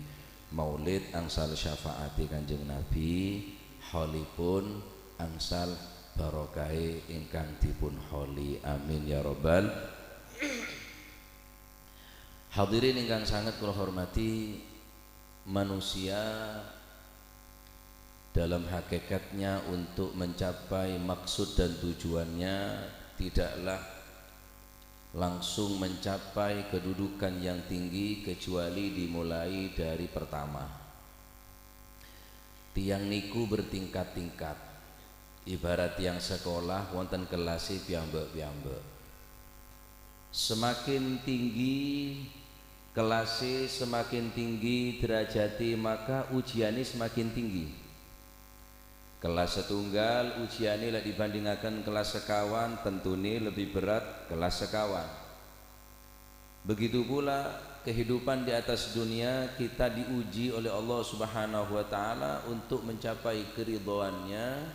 Maulid angsal syafaati Kanjeng Nabi, haulipun angsal barokah ingkang dipun hauli. Amin ya rabbal. Hadirin ingkang sangat kula hormati, manusia dalam hakikatnya untuk mencapai maksud dan tujuannya tidaklah langsung mencapai kedudukan yang tinggi kecuali dimulai dari pertama. Tiang niku bertingkat-tingkat, ibarat tiang sekolah wonten kelase piyambak-piyambak. Semakin tinggi kelase, semakin tinggi derajati, maka ujiannya semakin tinggi. Kelas setunggal ujiannya lek dibandingkan kelas sekawan tentune lebih berat kelas sekawan. Begitu pula kehidupan di atas dunia, kita diuji oleh Allah Subhanahu wa taala untuk mencapai keridhoannya,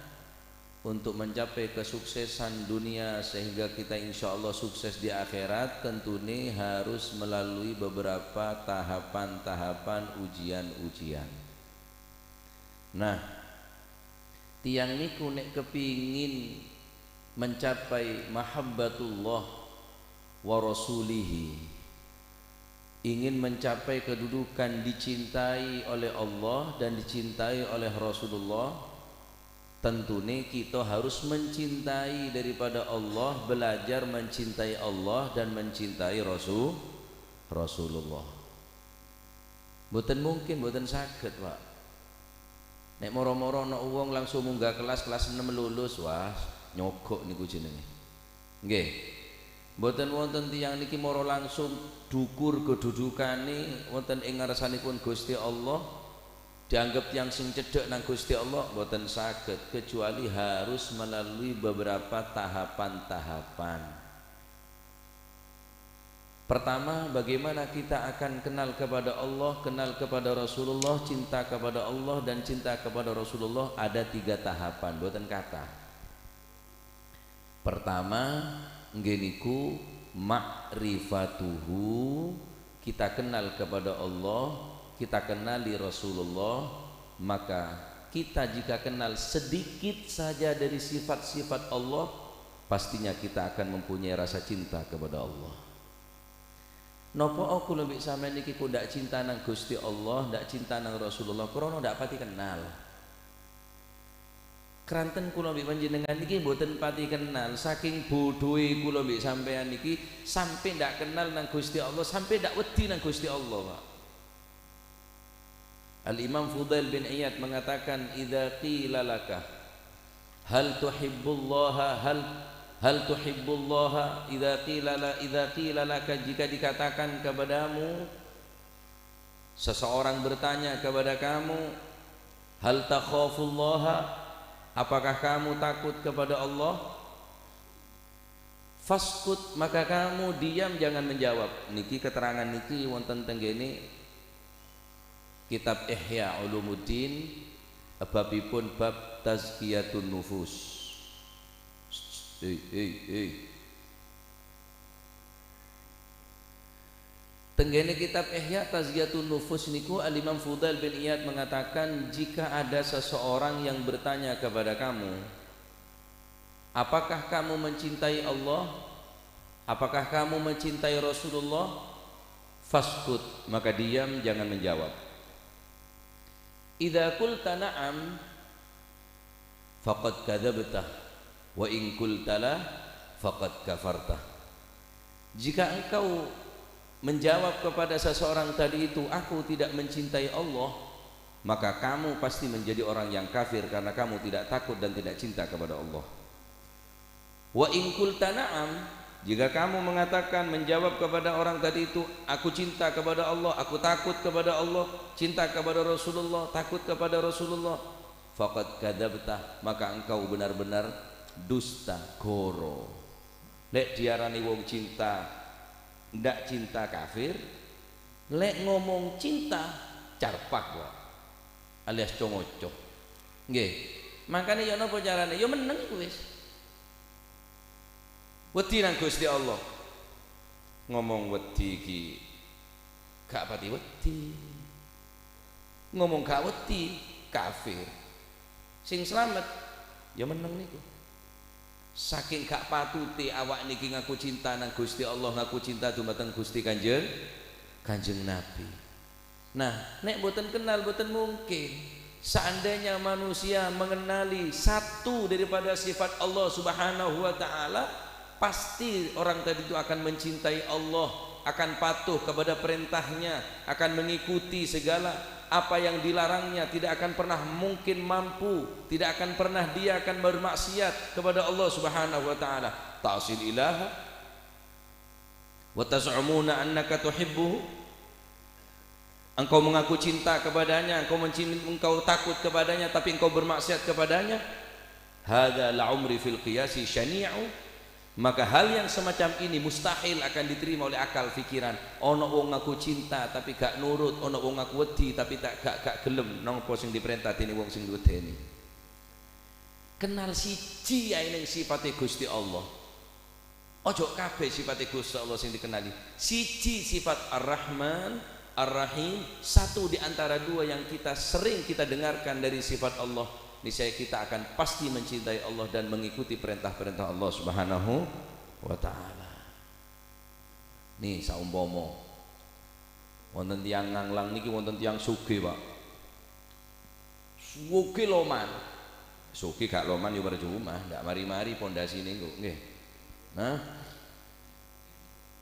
untuk mencapai kesuksesan dunia sehingga kita insya Allah sukses di akhirat. Tentune harus melalui beberapa tahapan-tahapan ujian-ujian. Nah, tiang niku nek kepingin mencapai mahabbatullah wa rasulihi, ingin mencapai kedudukan dicintai oleh Allah dan dicintai oleh Rasulullah, tentune kita harus mencintai daripada Allah, belajar mencintai Allah dan mencintai Rasulullah. Mboten mungkin, mboten saged, Pak. Nek moro-moro ana wong langsung munggah kelas, kelas 6 lulus, wah nyogok niku jenenge. Nggih. Mboten wonten tiyang niki moro langsung dukur kedudukane wonten ing ngarsanipun Gusti Allah, dianggap tiyang sing cedhek nang Gusti Allah, mboten saged kecuali harus melalui beberapa tahapan-tahapan. Pertama, bagaimana kita akan kenal kepada Allah, kenal kepada Rasulullah, cinta kepada Allah dan cinta kepada Rasulullah ada tiga tahapan, boten kata. Pertama, nggih niku ma'rifatuhu, kita kenal kepada Allah, kita kenali Rasulullah, maka kita jika kenal sedikit saja dari sifat-sifat Allah, pastinya kita akan mempunyai rasa cinta kepada Allah. Nopo aku lebih sampean niki kok ndak cinta nang Gusti Allah, ndak cinta nang Rasulullah, krana ndak pati kenal. Kranten kula mbek panjenengan niki mboten pati kenal, saking bodhoe kula mbek sampean niki sampai ndak kenal nang Gusti Allah, sampai ndak wedi nang Gusti Allah, Pak. Al Imam Fudail bin Iyad mengatakan, idza qila laka hal tuhibbullaha hal tuhibbullaha idza qila la idza qila laka, jika dikatakan kepadamu, seseorang bertanya kepada kamu, hal takhafullaha, apakah kamu takut kepada Allah? Faskut, maka kamu diam, jangan menjawab. Niki keterangan niki wonten tenggene kitab Ihya Ulumuddin, babipun bab tazkiyatun nufus. Tenggene kitab Ihya Tazkiyatun Nufus niku Al-Imam Fudail bin Iyad mengatakan, jika ada seseorang yang bertanya kepada kamu, apakah kamu mencintai Allah? Apakah kamu mencintai Rasulullah? Faskut, maka diam, jangan menjawab. Idza qulta na'am faqad kadzabta wa in qulta la faqad kafarta. Jika engkau menjawab kepada seseorang tadi itu, aku tidak mencintai Allah, maka kamu pasti menjadi orang yang kafir karena kamu tidak takut dan tidak cinta kepada Allah. Wa in qulta na'am, jika kamu mengatakan, menjawab kepada orang tadi itu, aku cinta kepada Allah, aku takut kepada Allah, cinta kepada Rasulullah, takut kepada Rasulullah, faqad kadzabta, maka engkau benar-benar dusta, goro. Lek diarani wong cinta ndak cinta kafir, lek ngomong cinta carpak wae alias congocoh. Nggih. Makane ya napa carane? Ya meneng iku wis. Wedi nang Gusti Allah. Ngomong wedi iki gak pati wedi. Ngomong gak wedi kafir. Sing slamet ya meneng niku. Saking gak patute awak niki ngaku cinta nang Gusti Allah, ngaku cinta dumateng Gusti Kanjeng Kanjeng Nabi. Nah, nek mboten kenal mboten mungkin. Seandainya manusia mengenali satu daripada sifat Allah Subhanahu wa taala, pasti orang tadi itu akan mencintai Allah, akan patuh kepada perintahnya, akan mengikuti segala apa yang dilarangnya, tidak akan pernah mungkin mampu, tidak akan pernah dia akan bermaksiat kepada Allah Subhanahu wa taala. Ta'sil ilaha wa taz'umuna annaka tuhibbuhu, engkau mengaku cinta kepadanya, engkau mencintai, engkau takut kepadanya, tapi engkau bermaksiat kepadanya. Hadza la'umri fil qiyasi syani'u, maka hal yang semacam ini mustahil akan diterima oleh akal pikiran. Ono wong ngaku cinta tapi gak nurut, ono wong ngaku wedi tapi tak gak gelem napa sing diperintah dening wong sing diwedeni. Kenal siji ae ning sifate Gusti Allah. Ojo kabeh sifate Gusti Allah sing dikenali. Siji sifat Ar-Rahman, Ar-Rahim, satu di antara dua yang kita sering kita dengarkan dari sifat Allah. Niscaya kita akan pasti mencintai Allah dan mengikuti perintah-perintah Allah Subhanahu wa taala. Nih saumpama wonten tiyang nganglang niki wonten tiyang sugih, Pak. Sugih loman. Sugih gak loman ya percuma, ndak mari-mari pondasine kok nggih. Nah.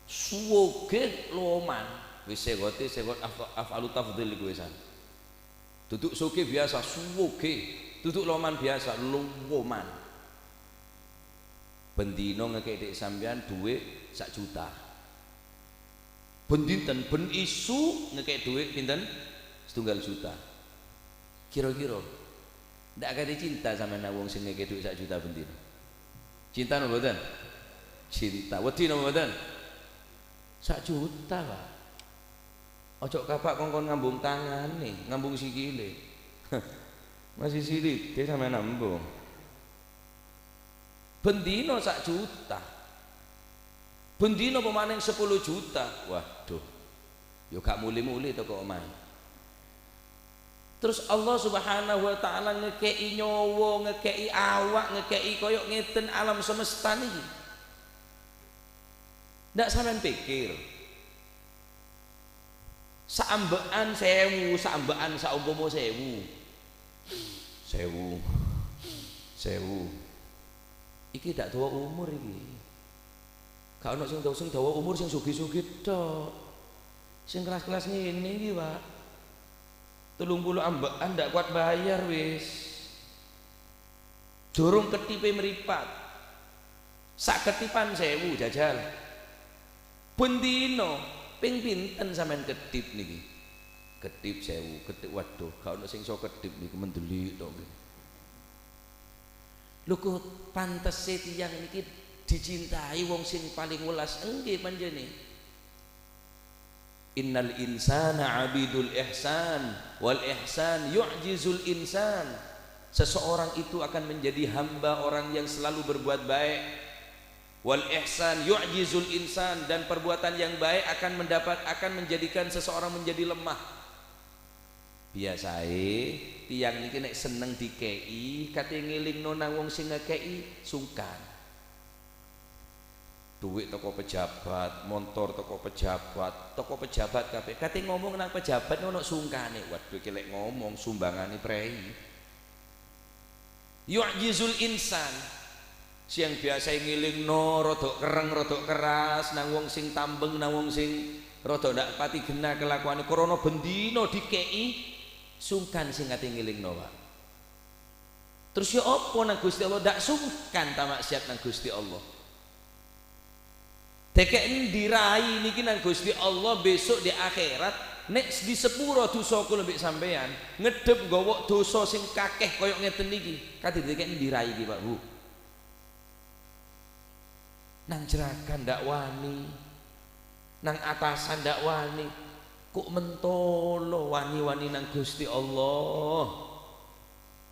Sugih loman, wis segote segot afalu tafdhil iku wisan. Duduk sugih biasa, sugih. Duduk loman biasa, loman. Bendino ngekek dek sampean dhuwit 1 juta. Bendinten ben isu ngekek dhuwit pinten? 1 juta. Kira-kira ndak akan cinta sama wong sing ngekek dhuwit 1 juta bendino. Cinta napa mboten? Cinta. Wedi napa mboten? Sak juta, Pak. Ojo kapak kongkon ngambung tangan nih, ngambung sikile. Masih silik, dia sama nambung. Bendino sak juta. Bendino pemanen 10 juta. Waduh. Yo gak muli-muli teko omahe. Terus Allah Subhanahu wa taala ngekei nyawa, ngekei awak, ngekei koyok ngeten alam semesta niki. Ndak sampean pikir. Saambekan 1000, saambekan saumpama 1000. 1000. 1000. Iki ndak dawa umur iki. Gak ono sing dawa umur sing sugih-sugih tok. Sing kelas-kelas ngene iki, Pak. 30 ambekan ndak kuat bayar wis. Durung ketipe meripat. Sak ketipan 1000 jajal. Bendino ping pinten sampean kedip niki? Kedip 1000, kedip waduh, gak ono sing iso kedip niku mendelik tok nggih. Lho kok pantese tiyang niki dicintai wong sing paling welas nggih panjenengan. Innal insana abidul ihsan wal ihsan yu'jizul insan. Seseorang itu akan menjadi hamba orang yang selalu berbuat baik. Wal ihsan yu'jizul insan, dan perbuatan yang baik akan menjadikan seseorang menjadi lemah. Biasae tiyang niki nek seneng dikei, kate ngelingno nang wong sing ngekei sungkan. Duit toko pejabat, motor toko pejabat, toko pejabat kabeh. Kate ngomong nang pejabat ono sungkane. Waduh iki lek ngomong sumbangane prei. Yu'jizul insan. Siang biasa ngelingno rodok kereng, rodok keras nang wong sing tambeng, nang wong sing rodok ndak pati genah kelakuane krana bendino dikei sungkan sing kate ngelingno, Pak. Terus ya apa nang Gusti Allah ndak sungkan ta maksiat nang Gusti Allah. Dekek ndirai niki nang Gusti Allah besok di akhirat nek di sepuro dosaku lebih sampean ngedep nggawa dosa sing kakeh koyok ngeten niki kate dekek ndirai iki, Pak Bu. Nang jeragan ndak wani, nang atasan ndak wani, kok mentolo wani-wani nang Gusti Allah.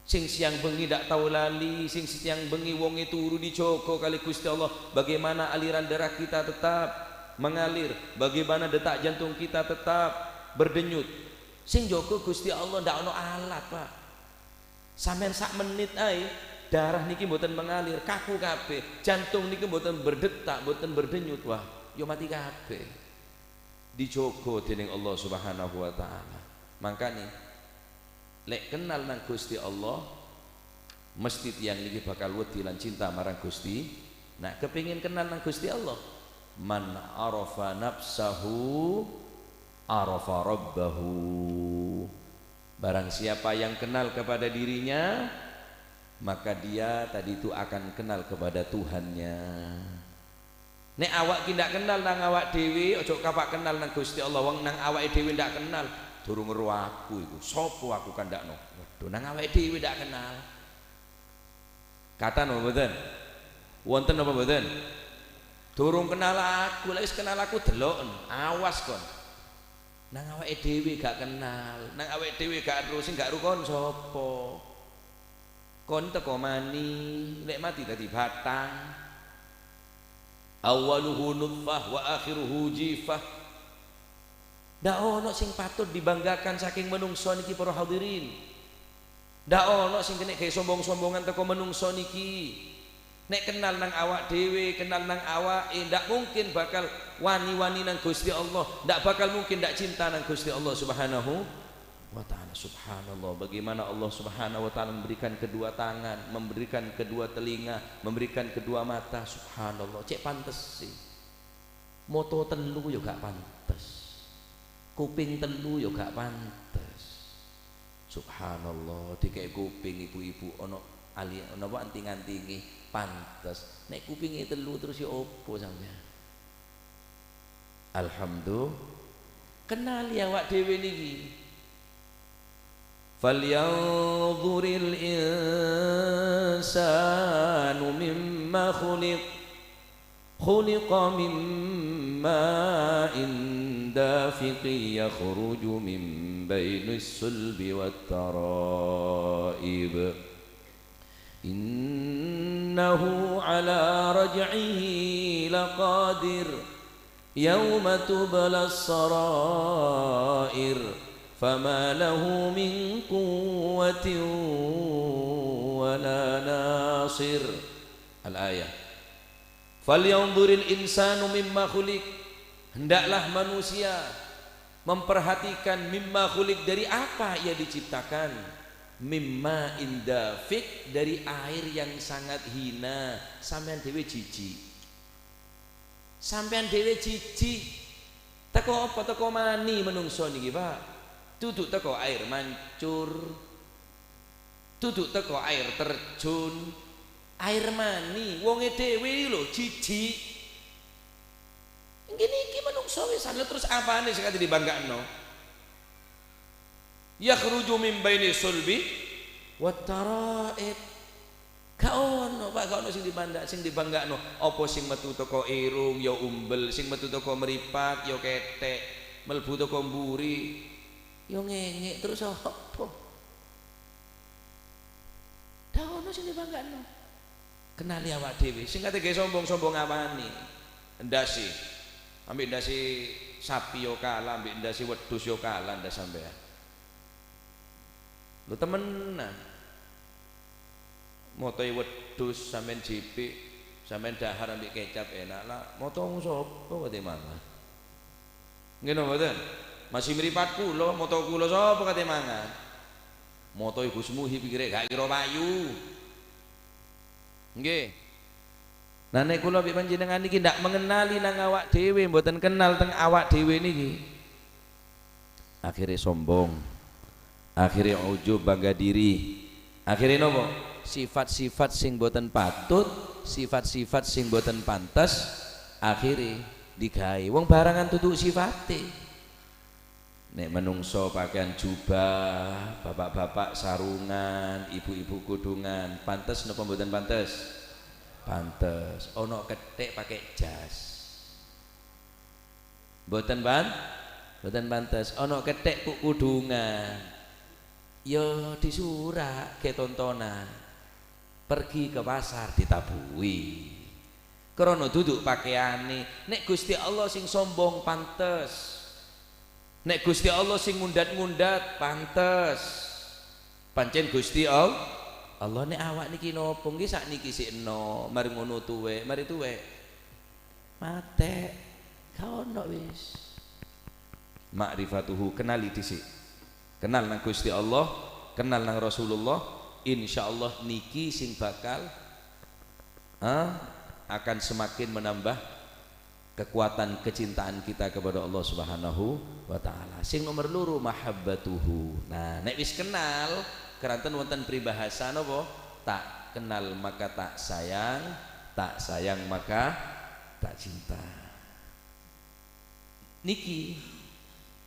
Sing siang bengi ndak tahu lali, sing siang bengi wonge turu dijogo kali Gusti Allah. Bagaimana aliran darah kita tetap mengalir, bagaimana detak jantung kita tetap berdenyut. Sing jogo Gusti Allah ndak ono alat, Pak. Sampeyan sak menit ae darah niki mboten mengalir, kaku kabeh, jantung niki mboten berdetak, mboten berdenyut, wah, yo mati kabeh. Dijogo dening Allah Subhanahu wa taala. Mangkane lek kenal nang Gusti Allah mesti tiyang niki bakal wedi lan cinta marang Gusti. Nah, kepingin kenal nang Gusti Allah, man arafa nafsahu arafa rabbahu. Barang siapa yang kenal kepada dirinya, maka dia tadi itu akan kenal kepada Tuhannya. Nek awak ki ndak kenal nang awak dhewe, ojo kapak kenal nang Gusti Allah. Wong nang awake dhewe ndak kenal, durung weruh aku iku. Sopo aku kandakno? Waduh, nang awake dhewe ndak kenal. Kata napa mboten? Wonten napa mboten? Durung kenal aku, lek wis kenal aku deloken, awas kon. Nang awake dhewe gak kenal, nang awake dhewe gak ero, sing gak ero kon sapa? Kon teko mani, lek mati dadi batang. Awaluhu nutfah wa akhiruhu jifah. Ndak ono sing patut dibanggakan saking menungso niki para hadirin. Ndak ono sing kena gawe sombong-sombongan teko menungso niki. Nek kenal nang awak dhewe, kenal nang awake, ndak mungkin bakal wani-wani nang Gusti Allah, ndak bakal mungkin ndak cinta nang Gusti Allah Subhanahu wa ta'ala. Subhanallah, bagaimana Allah Subhanahu wa ta'ala memberikan kedua tangan, memberikan kedua telinga, memberikan kedua mata. Subhanallah, cek pantes sih. Moto telu yo gak pantes, kuping telu yo gak pantes. Subhanallah, dikek kuping ibu-ibu ono ali ono apa anting-antingi pantes. Nek kupinge telu terus yo opo sampean? Alhamdulillah, kenali awak dhewe niki. Falyanzuril insanu mimma khuliq Khuliqa mim ma'in dafiqi yakhruju min bainis sulbi wat tara'ib. Innahu ala raj'ihi laqadir yauma tubla as-sarair fama lahu min quwwatin wala nasir. Al-ayah. Falyanzuril insanu mimma khuliq, hendaklah manusia memperhatikan mimma khuliq, dari apa ia diciptakan, mimma indafik, dari air yang sangat hina. Sampean dhewe jijik, sampean dhewe jijik teko apa, teko mani menungso niki Pak, duduk teko air mancur, duduk teko air terjun, air mani, wonge dhewe lho jijik. Ngene iki menungso wis terus apane sing kate dibanggakno? Yakhruju min baini sulbi wat tara'ib. Gak ono Pak, gak ono sing dibandak, sing dibanggakno. Apa sing metu teko irung ya umbel, sing metu teko meripat ya ketek, mlebu teko mburi ya ngenyek, terus apa? Gak ono sing dibanggakno. Kenali awak dhewe. Sing kate gawe sombong-sombong apane? Ndase. Ambek ndase sapi yo kalah, ambek ndase wedhus yo kalah ndas sampean. Lho temenan. Motoe wedhus sampean jipik, sampean dahar ambek kecap enak lah. Moto sapa kate mangan? Nggih napa mboten? Masih mripat kula, moto kula sapa kate mangan? Moto Gus Muhi pikire gak kira payu. Nggih. Nah nek kula mbek panjenengan niki ndak mengenali nang awak dhewe, mboten kenal teng awak dhewe niki. Akhire sombong. Akhire ujub, bangga diri. Akhire nopo? Sifat-sifat sing mboten patut, sifat-sifat sing mboten pantes, akhire digawe. Wong barangan tutuk sifate. Nek menungso pakaian jubah, bapak-bapak sarungan, ibu-ibu kudungan, pantes napa mboten pantes? Pantes. Ono kethek pakai jas. Mboten pan? Mboten pantes. Ono kethek kok kudungan. Ya disurak ke tontonan. Pergi ke pasar ditabui. Krana duduk pakaiane. Nek Gusti Allah sing sombong pantes. Nek Gusti Allah sing ngundat-ngundat pantes. Pancen Gusti Allah. Allah nek awak niki napa nggih sakniki sik eno, mari ngono tuwek, mari tuwek. Mate. Gak ono wis. Makrifatuhu, kenali dhisik. Kenal nang Gusti Allah, kenal nang Rasulullah, insyaallah niki sing bakal akan semakin menambah kekuatan kecintaan kita kepada Allah Subhanahu wa taala. Sing nomor loro mahabbatuhu. Nah, nek wis kenal, keranten wonten peribahasa napa? Tak kenal maka tak sayang, tak sayang maka tak cinta. Niki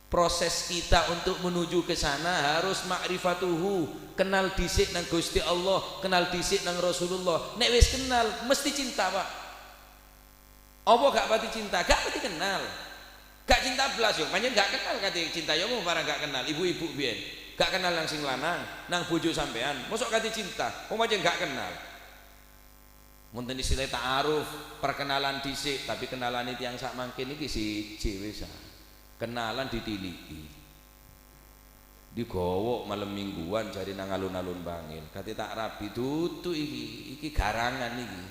proses kita untuk menuju ke sana harus makrifatuhu, kenal dhisik nang Gusti Allah, kenal dhisik nang Rasulullah. Nek wis kenal mesti cinta, Pak. Apa gak pati cinta? Gak pati kenal. Gak cinta blas yo, pancen gak kenal kate cinta yo mung barang gak kenal. Ibu-ibu biyen gak kenal nang sing lanang, nang bojo sampean. Mosok kate cinta, wong pancen gak kenal. Wonten istilah ta'aruf, perkenalan dhisik, tapi kenalane tiyang sak mangkin iki siji wis. Kenalan ditiliki. Digowok malam mingguan jare nang alun-alun Bangil. Kate tak rabi dudu iki, iki garangan iki.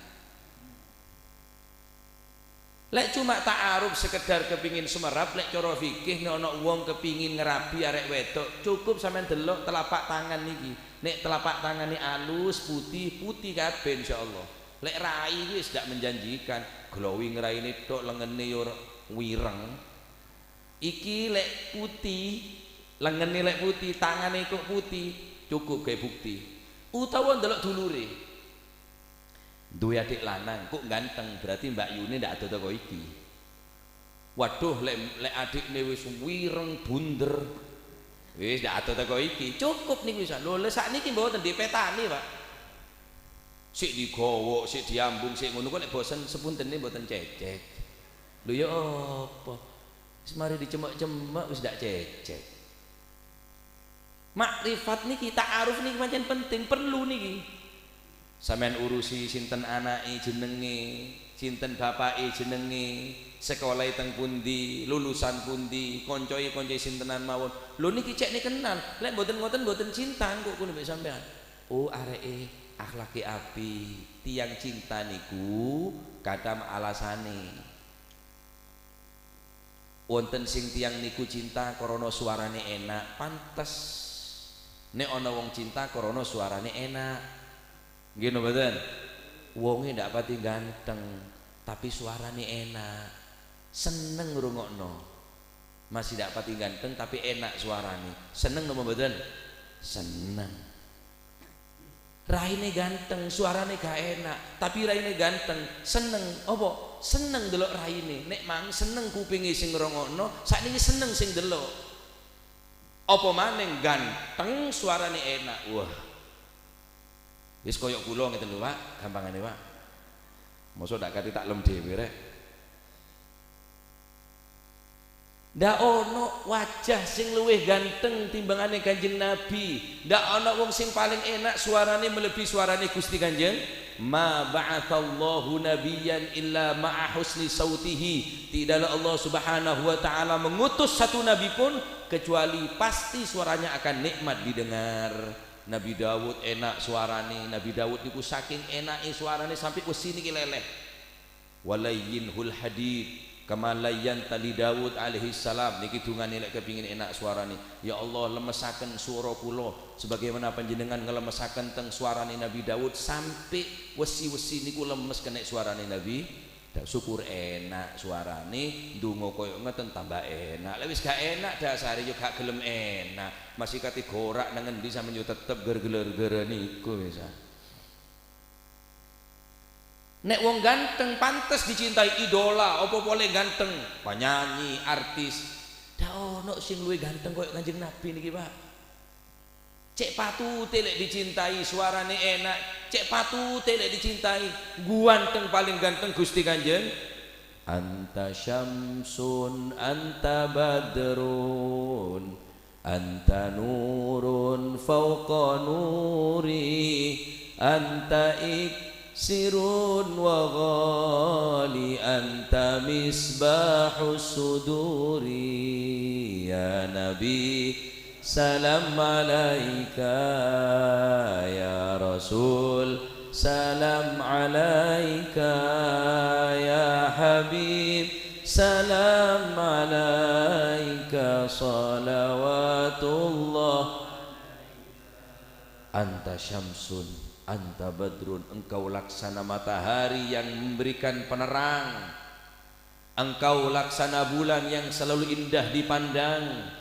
Lek cuma ta'aruf sekedar kepingin semerap, lek cara fikih nek ana wong kepingin ngerabi arek wedok, cukup sampean delok telapak tangan niki. Nek telapak tangane alus, putih, putih kabeh insyaallah. Lek rai kuwi wis ndak menjanjikan, glowing raine tok lengene yo wireng. Iki lek putih, lengene lek putih, tangane kok putih, cukup gawe bukti. Utawa ndelok dulure. Duwe adik lanang kok ganteng, berarti Mbak Yuni ndak ada teko iki. Waduh, lek lek adikne wis wireng bunder, wis ndak ada teko iki. Cukup niku wis. Lho lek sakniki mboten dipetani, Pak. Sik digowok, sik diambung, sik ngono kok nek bosen sepuntene mboten cecek. Lho ya apa? Wis mari dicemek-cemek wis ndak cecek. Makrifat niki, ta'aruf niki pancen penting, perlu niki. Sampeyan urusi sinten anake jenenge, sinten bapake jenenge, sekolah teng pundi, lulusan pundi, koncoe koncoe sintenan mawon. Lho niki cek kenal. Lek mboten ngoten mboten cinta kok kuwi mbek sampean. Oh areke akhlake apik, tiang cinta niku kadang alasane. Wonten sing tiang niku cinta krana suarane enak, pantes. Nek ana wong cinta krana suarane enak. Nggih napa mboten? Wonge ndak pati ganteng, tapi suarane enak. Seneng ngrungokno. Masih ndak pati ganteng tapi enak suarane. Seneng napa mboten? Seneng. Raine ganteng, suarane gak enak, tapi raine ganteng, seneng. Apa? Seneng delok raine. Nek mang seneng kupinge sing ngrungokno, sakniki seneng sing delok. Apa maning ganteng suarane enak. Wah. Wis koyok kula ngeten lho, Pak, gampangane, Pak. Mosok ndak kati taklem dhewe rek. Ndak ono wajah sing luwih ganteng timbangane Kanjeng Nabi. Ndak ono wong sing paling enak suarane melebihi suarane Gusti Kanjeng. Ma ba'athallahu nabiyyan illa ma'a husni sautihi. Tidaklah Allah Subhanahu wa taala mengutus satu nabi pun kecuali pasti suaranya akan nikmat didengar. Nabi Dawud enak suarane. Nabi Dawud niku saking enake suarane sampai wesi niki leleh. Walayyinhul hadid kama layyan tali Dawud alaihi salam. Niki dungane lek kepingin enak suarane. Ya Allah, lemesaken suara kula sebagaimana panjenengan ngelemesaken teng suarane Nabi Dawud sampai wesi-wesi niku lemes kena suarane Nabi. Syukur enak suarane, ndonga koyo ngeten tambah enak. Lek wis gak enak dasare yo gak gelem enak. Masih kate gorak nang ngendi sampeyan yo tetep gergeler-gere niku wis. Nek wong ganteng pantes dicintai idola, apa boleh ganteng, penyanyi, artis. Ndak ono sing luwih ganteng koyo Kanjeng Nabi niki, Pak. Cek patute lek dicintai, suarane enak, cek patute lek dicintai, ganteng paling ganteng Gusti Kanjeng. Anta syamsun, anta badrun, anta nurun fawqa nuri, anta iksirun wa ghali, anta misbahus suduri. Ya Nabi salam alaika, ya Rasul salam alaika, ya Habib salam alaika, salawatullah. Anta syamsun, anta badrun, engkau laksana matahari yang memberikan penerang, engkau laksana bulan yang selalu indah dipandang.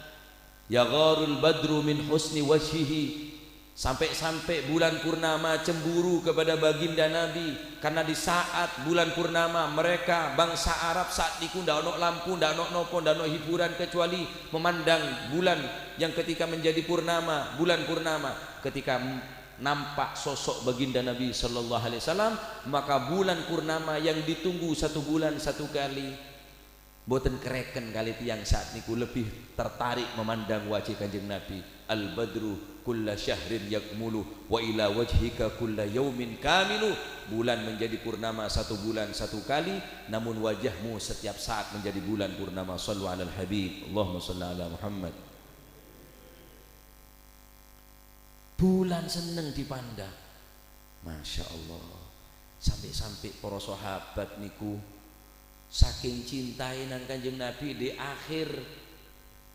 Ya gharul badru min husni wajhihi, sampai-sampai bulan purnama cemburu kepada baginda Nabi, karena di saat bulan purnama mereka bangsa Arab saat niku ndak ono lampu, ndak ono nopo, ndak ono hiburan kecuali memandang bulan yang ketika menjadi purnama, bulan purnama. Ketika nampak sosok baginda Nabi sallallahu alaihi wasallam, maka bulan purnama yang ditunggu satu bulan satu kali boten kereken kali tiang saat niku lebih tertarik memandang wajah Kanjeng Nabi. Al badru kulla syahrin yakmulu wa ila wajhika kulla yaumin kamilu. Bulan menjadi purnama satu bulan satu kali, namun wajahmu setiap saat menjadi bulan purnama. Sallu alal habib, Allahumma salli ala Muhammad. Bulan seneng dipandang, Masya Allah. Sampai-sampai para sahabat niku saking cintai nang Kanjeng Nabi, di akhir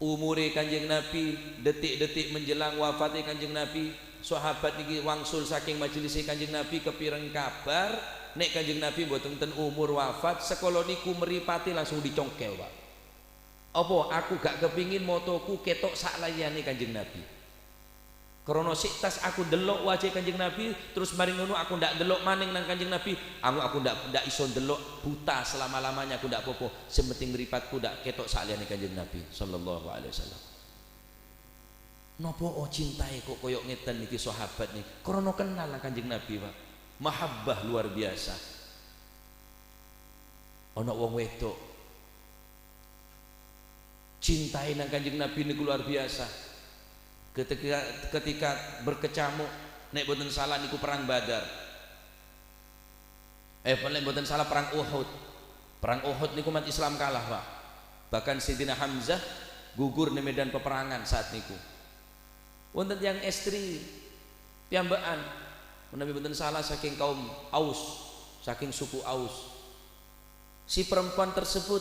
umure Kanjeng Nabi, detik-detik menjelang wafatnya Kanjeng Nabi, sahabat niki wangsul saking majelis Kanjeng Nabi kepireng kabar nek Kanjeng Nabi mboten ten umur wafat, sekolah niku meripati langsung dicongkel, Pak. Apa aku gak kepingin motoku ketok sak layane Kanjeng Nabi. Krono sik tas aku delok wajah Kanjeng Nabi, terus mari ngono aku ndak delok maning nang Kanjeng Nabi, aku ndak iso delok buta selama-lamanya, aku ndak apa-apa, sing penting mripatku ndak ketok sak liyane Kanjeng Nabi sallallahu alaihi wasallam. Napa oh cintae kok koyok ngeten niki sahabat niki? Krono kenal nang Kanjeng Nabi, Pak. Mahabbah luar biasa. Ana wong wedok cintai nang Kanjeng Nabi niku luar biasa. Ketika ketika berkecamuk, nek boten salah niku perang Badar. Nek boten salah perang Uhud. Perang Uhud niku umat Islam kalah, Pak. Bahkan Sayyidina Hamzah gugur di medan peperangan saat niku. Wonten yang estri piyambakan, menawi boten salah saking kaum Aus, saking suku Aus. Si perempuan tersebut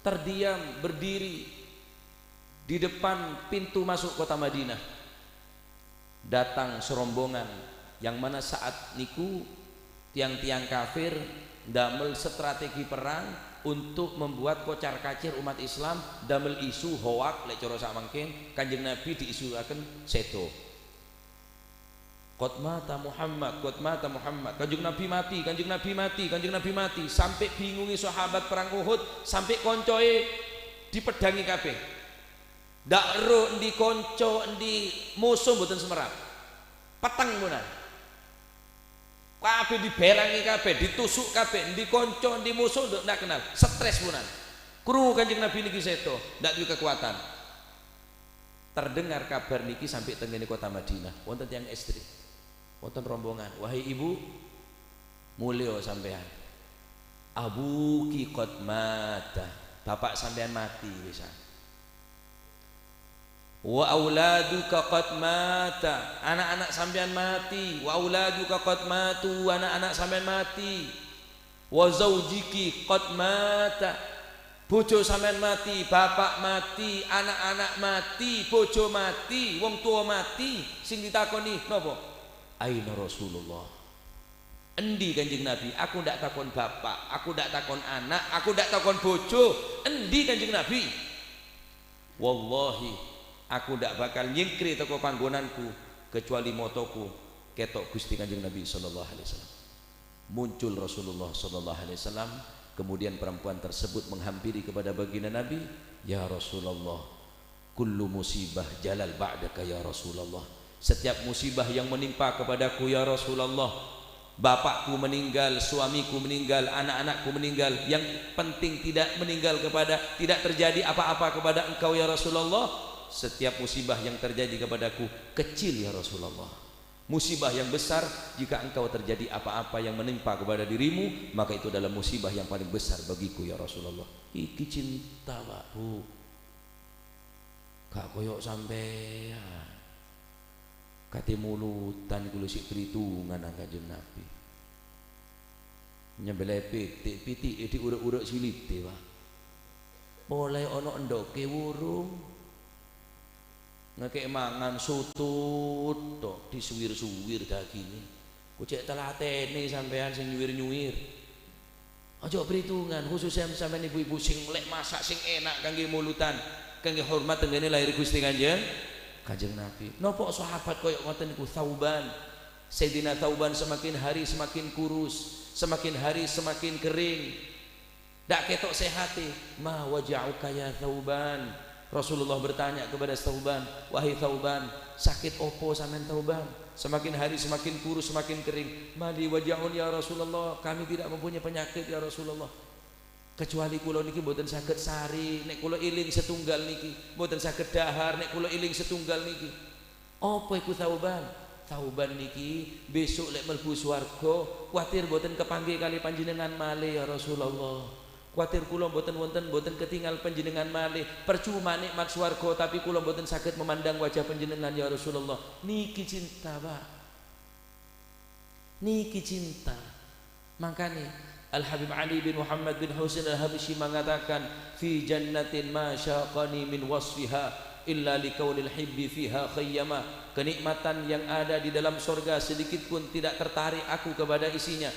terdiam berdiri di depan pintu masuk kota Madinah. Datang serombongan yang mana saat niku tiang-tiang kafir damel strategi perang untuk membuat kocar kacir umat Islam, damel isu hoak, lek cara sak mangkin Kanjeng Nabi diisuaken sedo. Qad mata Muhammad, qad mata Muhammad. Kanjeng Nabi mati, Kanjeng Nabi mati, Kanjeng Nabi mati. Sampai bingungi sahabat perang Uhud, sampai koncoe dipedangi kabeh. Ndak ero endi konco, endi musuh, mboten semerap. Peteng munan. Kabeh diberangi kabeh, ditusuk kabeh, endi konco, endi musuh ndak kenal. Stres munan. Krungu Kanjeng Nabi niki sedo, ndak duwe kekuatan. Terdengar kabar niki sampai tengene kota Madinah. Wonten tiyang estri, wonten rombongan, "Wahai ibu, mulio sampean, abuki qad mata, bapak sampean mati bisa, wa auladuka qad mata, anak-anak sampean mati, wa auladuka qad matu, anak-anak sampean mati, wa zaujiki qad mata, bojo sampean mati, bapak mati, anak-anak mati, bojo mati, wong tua mati, sing ditakoni napa? Aina Rasulullah? Endi Kanjeng Nabi? Aku ndak takon bapak, aku ndak takon anak, aku ndak takon bojo. Endi Kanjeng Nabi?" Wallahi aku ndak bakal nyingkri teko panggonanku kecuali motoku ketok Gusti Kanjeng Nabi sallallahu alaihi wasallam. Muncul Rasulullah sallallahu alaihi wasallam, kemudian perempuan tersebut menghampiri kepada baginda Nabi, "Ya Rasulullah, kullu musibah jalal ba'daka ya Rasulullah." Setiap musibah yang menimpa kepadaku ya Rasulullah, bapakku meninggal, suamiku meninggal, anak-anakku meninggal, yang penting tidak meninggal kepada, tidak terjadi apa-apa kepada engkau ya Rasulullah. Setiap musibah yang terjadi kepadaku kecil ya Rasulullah. Musibah yang besar jika engkau terjadi apa-apa yang menimpa kepada dirimu, maka itu adalah musibah yang paling besar bagiku ya Rasulullah. Iki cinta, Pak, Bu. Gak koyok sampean. Kate mulutan iku lho sik perhitungan nang Kanjeng Nabi. Nyembelih pitik, pitike diuruk-uruk silite, Pak. Mulai ana endoke wurung. Ngekek mangan sutut tok disuwir-suwir daginge. Ku cek telatene sampean sing nyuwir-nyuwir. Aja perhitungan, khususnya sampean ibu-ibu sing lek masak sing enak kangge mulutan, kangge hormat tenggene lahir Gusti Kanjeng Kanjeng Nabi. Nopo sahabat koyok ngoten niku? Thauban. Sayyidina Thauban semakin hari semakin kurus, semakin hari semakin kering. Dak ketok sehati. "Ma waja'uka ya Thauban?" Rasulullah bertanya kepada Thauban, "Wahai Thauban, sakit opo sampean Thauban? Semakin hari semakin kurus, semakin kering." "Mali waja'un ya Rasulullah, kami tidak mempunyai penyakit ya Rasulullah. Kecuali kula niki mboten saged sari nek kula iling setunggal niki, mboten saged dahar nek kula iling setunggal niki." "Apa iku Thauban?" "Thauban niki besok lek mlebu swarga kuwatir mboten kepanggih kali panjenengan malih ya Rasulullah. Kuwatir kula mboten wonten, mboten ketinggal panjenengan malih. Percuma nikmat swarga tapi kula mboten saged memandang wajah panjenengan ya Rasulullah." Niki cinta, Pak. Niki cinta. Makanya Al Habib Ali bin Muhammad bin Husain Al Habsyi mengatakan, "Fi jannatin ma syaqani min wasfiha illa likaunil hibbi fiha khayyama." Kenikmatan yang ada di dalam surga sedikit pun tidak tertarik aku kepada isinya,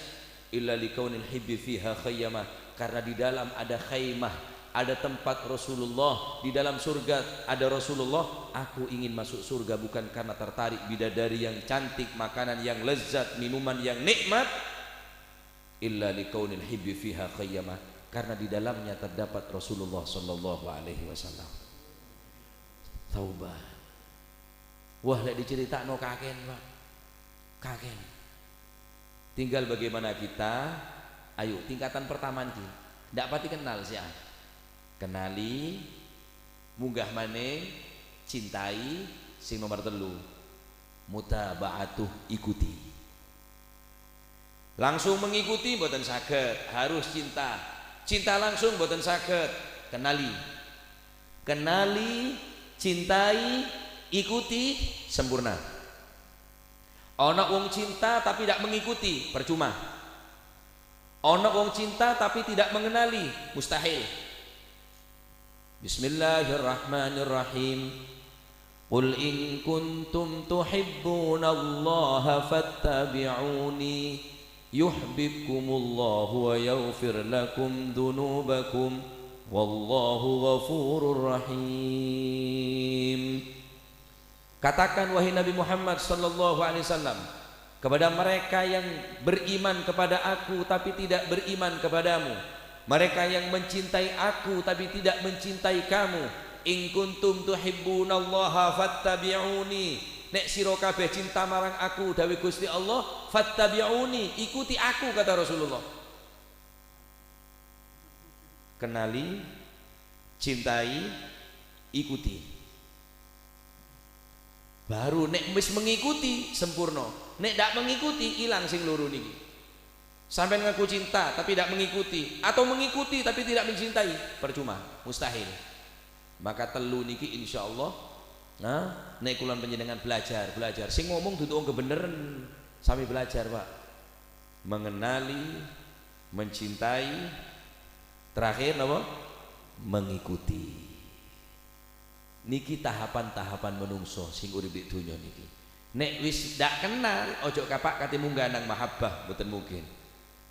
illa likaunil hibbi fiha khayyama, karena di dalam ada khaymah, ada tempat Rasulullah. Di dalam surga ada Rasulullah. Aku ingin masuk surga bukan karena tertarik bidadari yang cantik, makanan yang lezat, minuman yang nikmat, illa likaunil hibbi fiha khayyama, karena di dalamnya terdapat Rasulullah sallallahu alaihi wasallam. Taubat. Wah, lek diceritakno kaken, Pak. Kaken. Tinggal bagaimana kita, ayo tingkatan pertama niki. Ndak pati kenal sih. Kenali, munggah maning, cintai, sing nomor telu mutaba'atuh, ikuti. Langsung mengikuti mboten saged, harus cinta. Cinta langsung mboten saged, kenali. Kenali, cintai, ikuti, sempurna. Ana wong cinta tapi tidak mengikuti, percuma. Ana wong cinta tapi tidak mengenali, mustahil. Bismillahirrahmanirrahim. Qul in kuntum tuhibbunallaha fattabi'uni yuhibbukumullahu wa yaghfir lakum dzunubakum wallahu ghafurur rahim. Katakan wahai Nabi Muhammad sallallahu alaihi wasallam kepada mereka yang beriman kepada aku tapi tidak beriman kepadamu, mereka yang mencintai aku tapi tidak mencintai kamu, in kuntum tuhibbunallaha fattabi'uni, nek sira kabeh cinta marang aku dawuh Gusti Allah, fattabi'uni, ikuti aku, kata Rasulullah. Kenali, cintai, ikuti. Baru nek wis mengikuti sempurna. Nek ndak mengikuti ilang sing loro niki. Sampai ngaku cinta tapi tidak mengikuti, atau mengikuti tapi tidak mencintai, percuma, mustahil. Maka telu niki insyaallah, nah, nek kula panjenengan belajar, belajar. Sing ngomong dudu wong kebeneran, sami belajar, Pak. Mengenali, mencintai, terakhir napa? Mengikuti. Niki tahapan-tahapan menungso sing urip di donya niki. Nek wis ndak kenal, ojo kapak kate munggah nang mahabbah, mboten mungkin.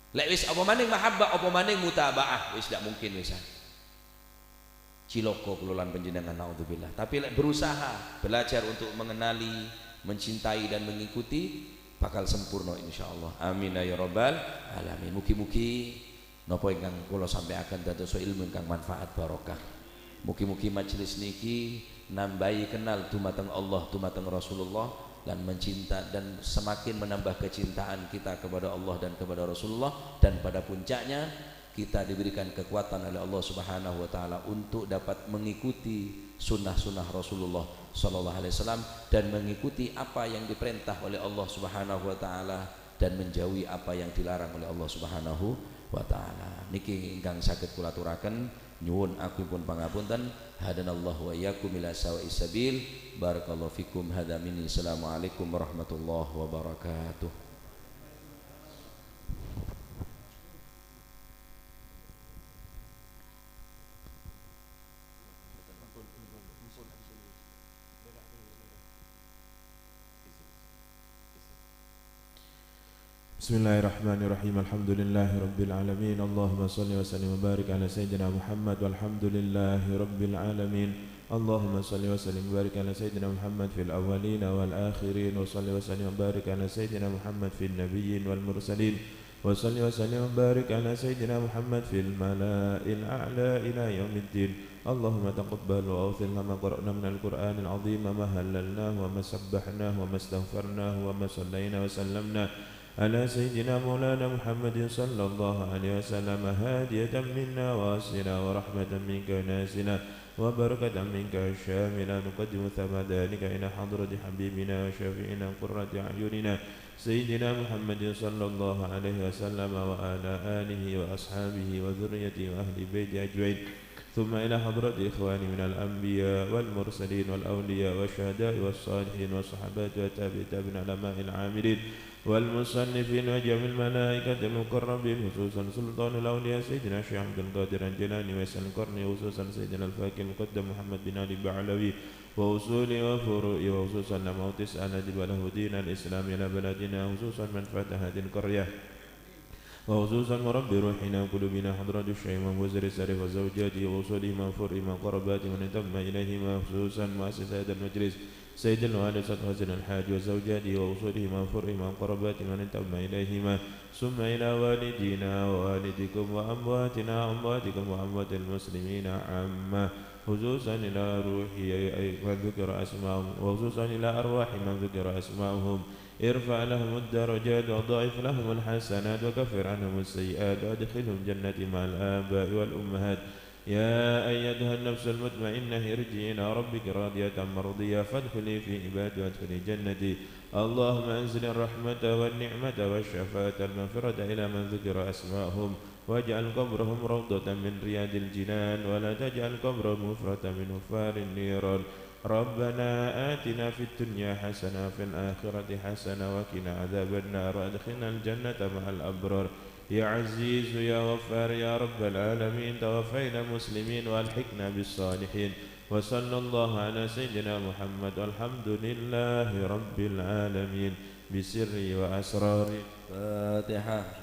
Lek wis apa maning mahabbah, apa maning mutabaah, wis ndak mungkin wis. Ciloko kula lan panjenengan, naudzubillah. Tapi lek berusaha belajar untuk mengenali, mencintai dan mengikuti, bakal sempurna insyaallah. Amin ya rabbal alamin. Mugi-mugi napa ingkang kula sampaikan dados ilmu ingkang manfaat barokah. Mugi-mugi majelis niki nambahi kenal dumateng Allah, dumateng Rasulullah, dan mencinta dan semakin menambah kecintaan kita kepada Allah dan kepada Rasulullah, dan pada puncaknya kita diberikan kekuatan oleh Allah Subhanahu wa taala untuk dapat mengikuti sunnah-sunnah Rasulullah sallallahu alaihi wasallam dan mengikuti apa yang diperintah oleh Allah Subhanahu wa taala dan menjauhi apa yang dilarang oleh Allah Subhanahu wa taala. Niki ingkang saged kula aturaken, nyuwun agunipun pangapunten. Hadanallahu wa iyyakum ila sawa'is sabil. Barakallahu fikum. Hadza minni. Assalamualaikum warahmatullahi wabarakatuh. Bismillahirrahmanirrahim. Alhamdulillahi rabbil alamin. Allahumma salli wa sallim wa barik ala sayyidina Muhammad walhamdulillahi rabbil alamin. Allahumma salli wa sallim wa barik ala sayyidina Muhammad fil awwalin wal akhirin, wa salli wa sallim wa barik ala sayyidina Muhammad fil nabiyyin wal mursalin, wa salli wa sallim wa barik ala sayyidina Muhammad fil mala'il a'la ila yaumiddin. Allahumma taqabbal wa awthil ma qara'na min al-Qur'an al-'azim, ma halalnahu wa ma sabbahnahu wa ma astaghfarnahu wa ma sallayna wa sallamna على سيدنا مولانا محمد صلى الله عليه وسلم، هادية منا واصلة ورحمة منك نازلة وبركة منك شاملة. نقدم ثم ذلك إلى حضرة حبيبنا وشفيعنا قرة أعيننا سيدنا محمد صلى الله عليه وسلم وعلى آله وأصحابه وذريته وأهل بيته أجمعين، ثم إلى حضرة إخواني من الأنبياء والمرسلين والأولياء والشهداء والصالحين والصحابات والتابعين العلماء العاملين والمصنفين وجميع الملائكة المقربين، خصوصا سلطان الأولياء سيدنا الشيخ عبد القادر الجيلاني ويسأل القرن، خصوصا سيدنا الفاكر المقدم محمد بن علي بعلوي وأصوله وفروعه، وخصوصا لما تسأل له دين الإسلام إلى بلدنا، خصوصا من فتح هذه القرية، وخصوصا مربي روحنا وقلوبنا حضرة الشيخ وزير السرف وزوجاته وأصولهما وفرعهما وقرباته ومن انتمى إليهما، خصوصا مؤسس هذا المجلس سيد الوالد حسن الحاج وزوجاته وأصولهما وفرعهما وقربات من انتمى إليهما، ثم إلى والدينا ووالدكم وأمواتنا وأمواتكم وأموات المسلمين عامة، خصوصا إلى روح من ذكر أسماءهم، وخصوصا إلى أرواح من ذكر أسماءهم. ارفع لهم الدرجات وضاعف لهم الحسنات وكفر عنهم السيئات وادخلهم جنة مع الآباء والأمهات. يا أيتها النفس المطمئنة ارجعي إلى ربك راضية مرضية فادخلي في عبادي وادخلي جنتي. اللهم أنزل الرحمة والنعمة والشفاعة المغفرة إلى من ذكر أسماءهم، واجعل قبرهم روضة من رياض الجنان، ولا تجعل قبرهم حفرة من حفار النيران. ربنا آتنا في الدنيا حسنة وفي الآخرة حسنة وقنا عذاب النار، وأدخلنا الجنة مع الأبرار. يا عزيز يا غفار يا رب العالمين، توفينا مسلمين والحقنا بالصالحين. وصلى الله على سيدنا محمد والحمد لله رب العالمين بسر وأسرار. فاتحة.